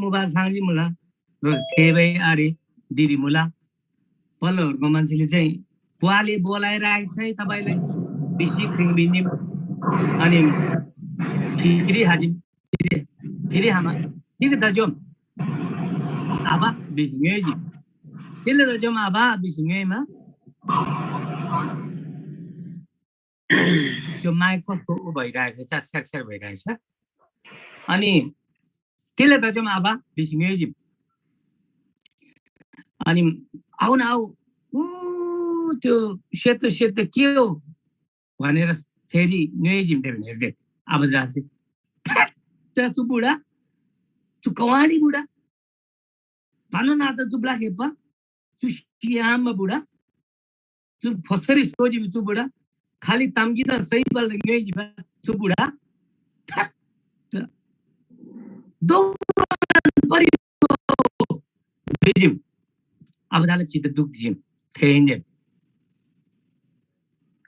मोबाइल थाङजी मुला रोज थेबै आरे दिरी मुला। पल्लोहरूको मान्छेले चाहिँ बुवाले बोलाइरहेको छ है तपाईँलाई बिसी क्रिङ बिन्जिम। अनि फेरि हाजिम फेरि हामा ठिक दाजु आबा बिसी ङ्योइजी तिले दाजु आबा बिसी ङ्योइमा त्यो माइक कस्तो ऊ भइरहेछ च्या स्यार स्यार भइरहेछ। अनि तिले दाजु आबा बिसी ङ्योइजी अनि आउ न आउ ऊ त्यो सेतो सेतो के हो भनेर फेरि ङ्योइजिम दे भने हेर्दे अब जासे ठ्याक्क तु बुढा चु कवाडी बुडा, धन नाता जुब्ला खेप्पा, चु सियामा बुडा, चु फसरी सोजी चु बुडा, खाली तामगीदा सही बल ङ्योइजी बा, चु बुडा, ठ्याक्क दौडन परि बेजिम। अब जाला चित्त दुख दिजिम, थेन्‍जेम।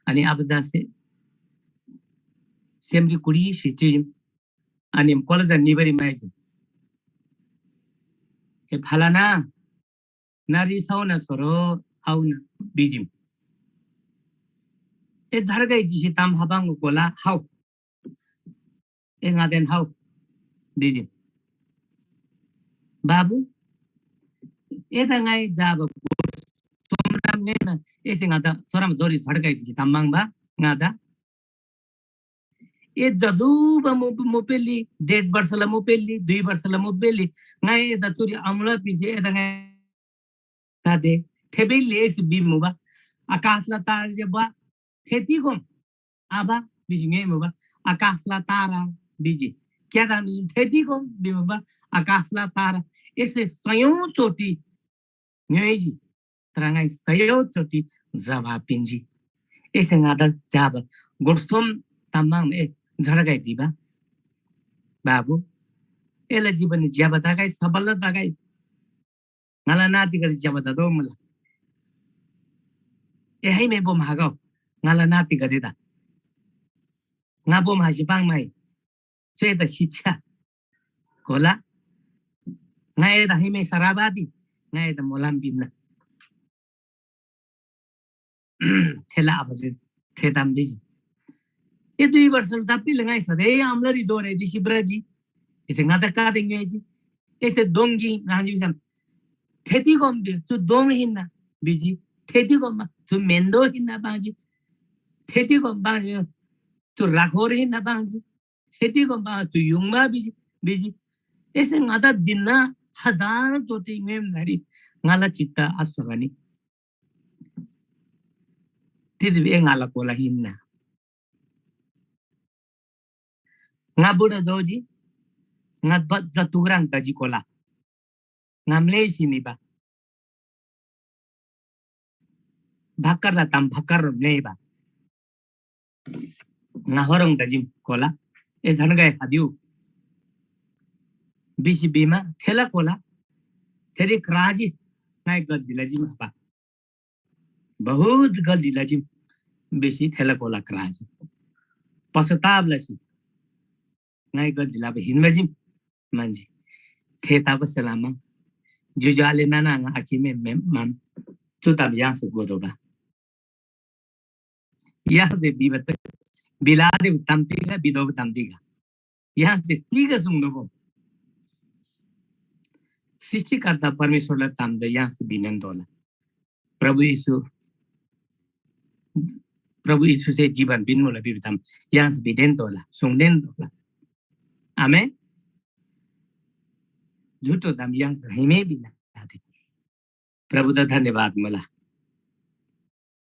अनि अब जासे सेमरी कुडी सिचिम। अनि कलजा निबरी माइजिम। ए फलाना, ना रिसाउन छोरो, आउन बिजिम। ए झर्गै दिसी ताम हाबाङ कोला हाउ। ए ङादेन हाउ बिजिम। बाबु, एदा ङाइ जाब सोमराम नेन एसे ङादा छोराम जोरी झर्गै दिसी ताम माङ बा ङादा। ए जजुबा मु-, मुपेली, डेढ वर्षला मुपेली, दुई वर्षला मुपेली, ङाइ एदा चुरी आमुला पिन्‍सी एदा ङाइ गाते, थेबेली एसे बिमुबा, आकाशला तारा जे बा, थेतिगोम आबा भिसी ङ्‌योइमुबा, आकाशला तारा भिजी। क्‍यादा थेतिगोम बिमुबा, आकाशला तारा। एसे सयौँ चोटि ङ्‌योइजी, तर ङाइ सयौँ चोटि जवाब पिन्‍जी। एसे ङादा जाब गोष्ठोम तामाङ ए झरगाइ दिबा। बाबु, एला जीवन ज्‍यबा तगै, सफल तगै। ङाला नातिगदे ज्‍यबा तदो मुला। ए है मे बोम हागौ, ङाला नातिगदेदा। ङा बोम हासी पाङ माइ। चु एदा शिक्षा। होला। ङा एदा हिमे सराबादी, ङा एदा मोलाम बिन्‍ना। थेला आबासे थेदाम भिजी, ए दुई वर्षला दाप्‍पीला ङाइ सधैँ आम्‍लारी डोरे दिसी भ्रजी। एसे ङादा कादे ङ्‌योइजी। एसे दोङ्गी नाजी भिसम, थेतिगोम बि-, चु दोङ हिन्‍ना भिजी। थेतिगोममा चु मेन्‍दो हिन्‍ना बाजी। थेतिगोम बाजी, चु राखोर हिन्‍ना बाजी। थेतिगोम बा चु युङमा भिजी, भिजी। एसे ङादा दिन्‍ना हजार चोटि ङ्‌योइम धरी ङाला चित्त आस्‍सोगनी। तिदिम ए ङाला कोला हिन्‍ना। ङा बुडो दोजी, ङा बज्‍ज तुग्राङ तजी कोला। ङा म्‍लेसी निबा। भक्‍करला ताम भक्‍कर म्‍लेबा। ङा होरङ तजिम कोला। ए झन्‍गै हादिउ। भिसी भिमा थेला कोला। थेरी क्राजी ङाइ गल्ती लजिम हबा। बहुत गल्ती लजिम भिसी थेला कोला क्राजी। पश्चाताप लसी ङाइ गल्ती लबा हिन्‍बाजिम म्‍हन्‍जी। थेतबासेलमा ज्‍योज्‍यो आले नाना आङा आखे मे-, मे-, माम चु ताम य्‍हाङसे घोतोःबा। य्‍हाङसे भिबा त-, भिलादेबा ताम तिग, भितोःबा ताम तिग? य्‍हाङसे तिग सुङ्तोःबा? सृष्‍टिकर्ता परमेश्‍वरला ताम चा य्‍हाङसे भिनोन तोःला। प्रभु येशू, प्रभु येशूसे जीवन पिन्‍मुला भिबा ताम य्‍हाङसे भिदेन तोःला, सुङदेन तोःला। आमेन। झुटो ताम य्‍हाङसे हाइमे भिना आते। प्रभुदा धन्यवाद मुला।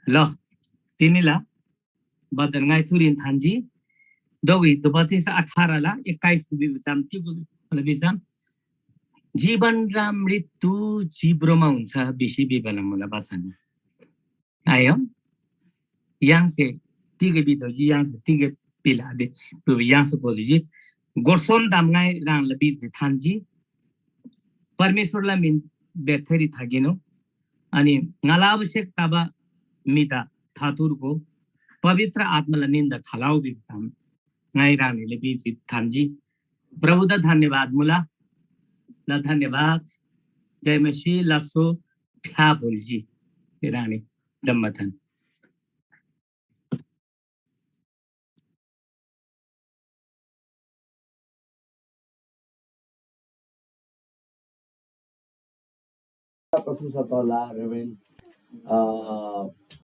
ल, तिनीला बचन ङाइ चुरीन थान्‍जी। दोगै दोपतिस अठारला एक्काइस भिबा ताम तिग मुला भिसम, जीवन र मृत्यु जिब्रोमा हुन्छ भिसी भिबाला मुला बचन। आयो, य्‍हाङसे तिग भितोःजी, य्‍हाङसे तिग पिला दे, य्‍हाङसे बोधोजी, गोर सोम ताम ङाइ ह्राङला बिचरी थान्‍जी। परमेश्‍वरला मिन बेर्थरी थाकिनु, अनि ङाला आवश्यक तबा म्‍हिदा थातुर्को, पवित्र आत्‍माला निन्‍दा थालउ भिबा ताम ङाइ ह्राङनीले बिचरी थान्‍जी। प्रभुदा धन्यवाद मुला। ल धन्यवाद। जय मसीह। लास्‍सो फ्‍या बोल्‍जी ह्राङनी जम्‍मादान। प्रशंसा तला रेभरेन्ड, अ,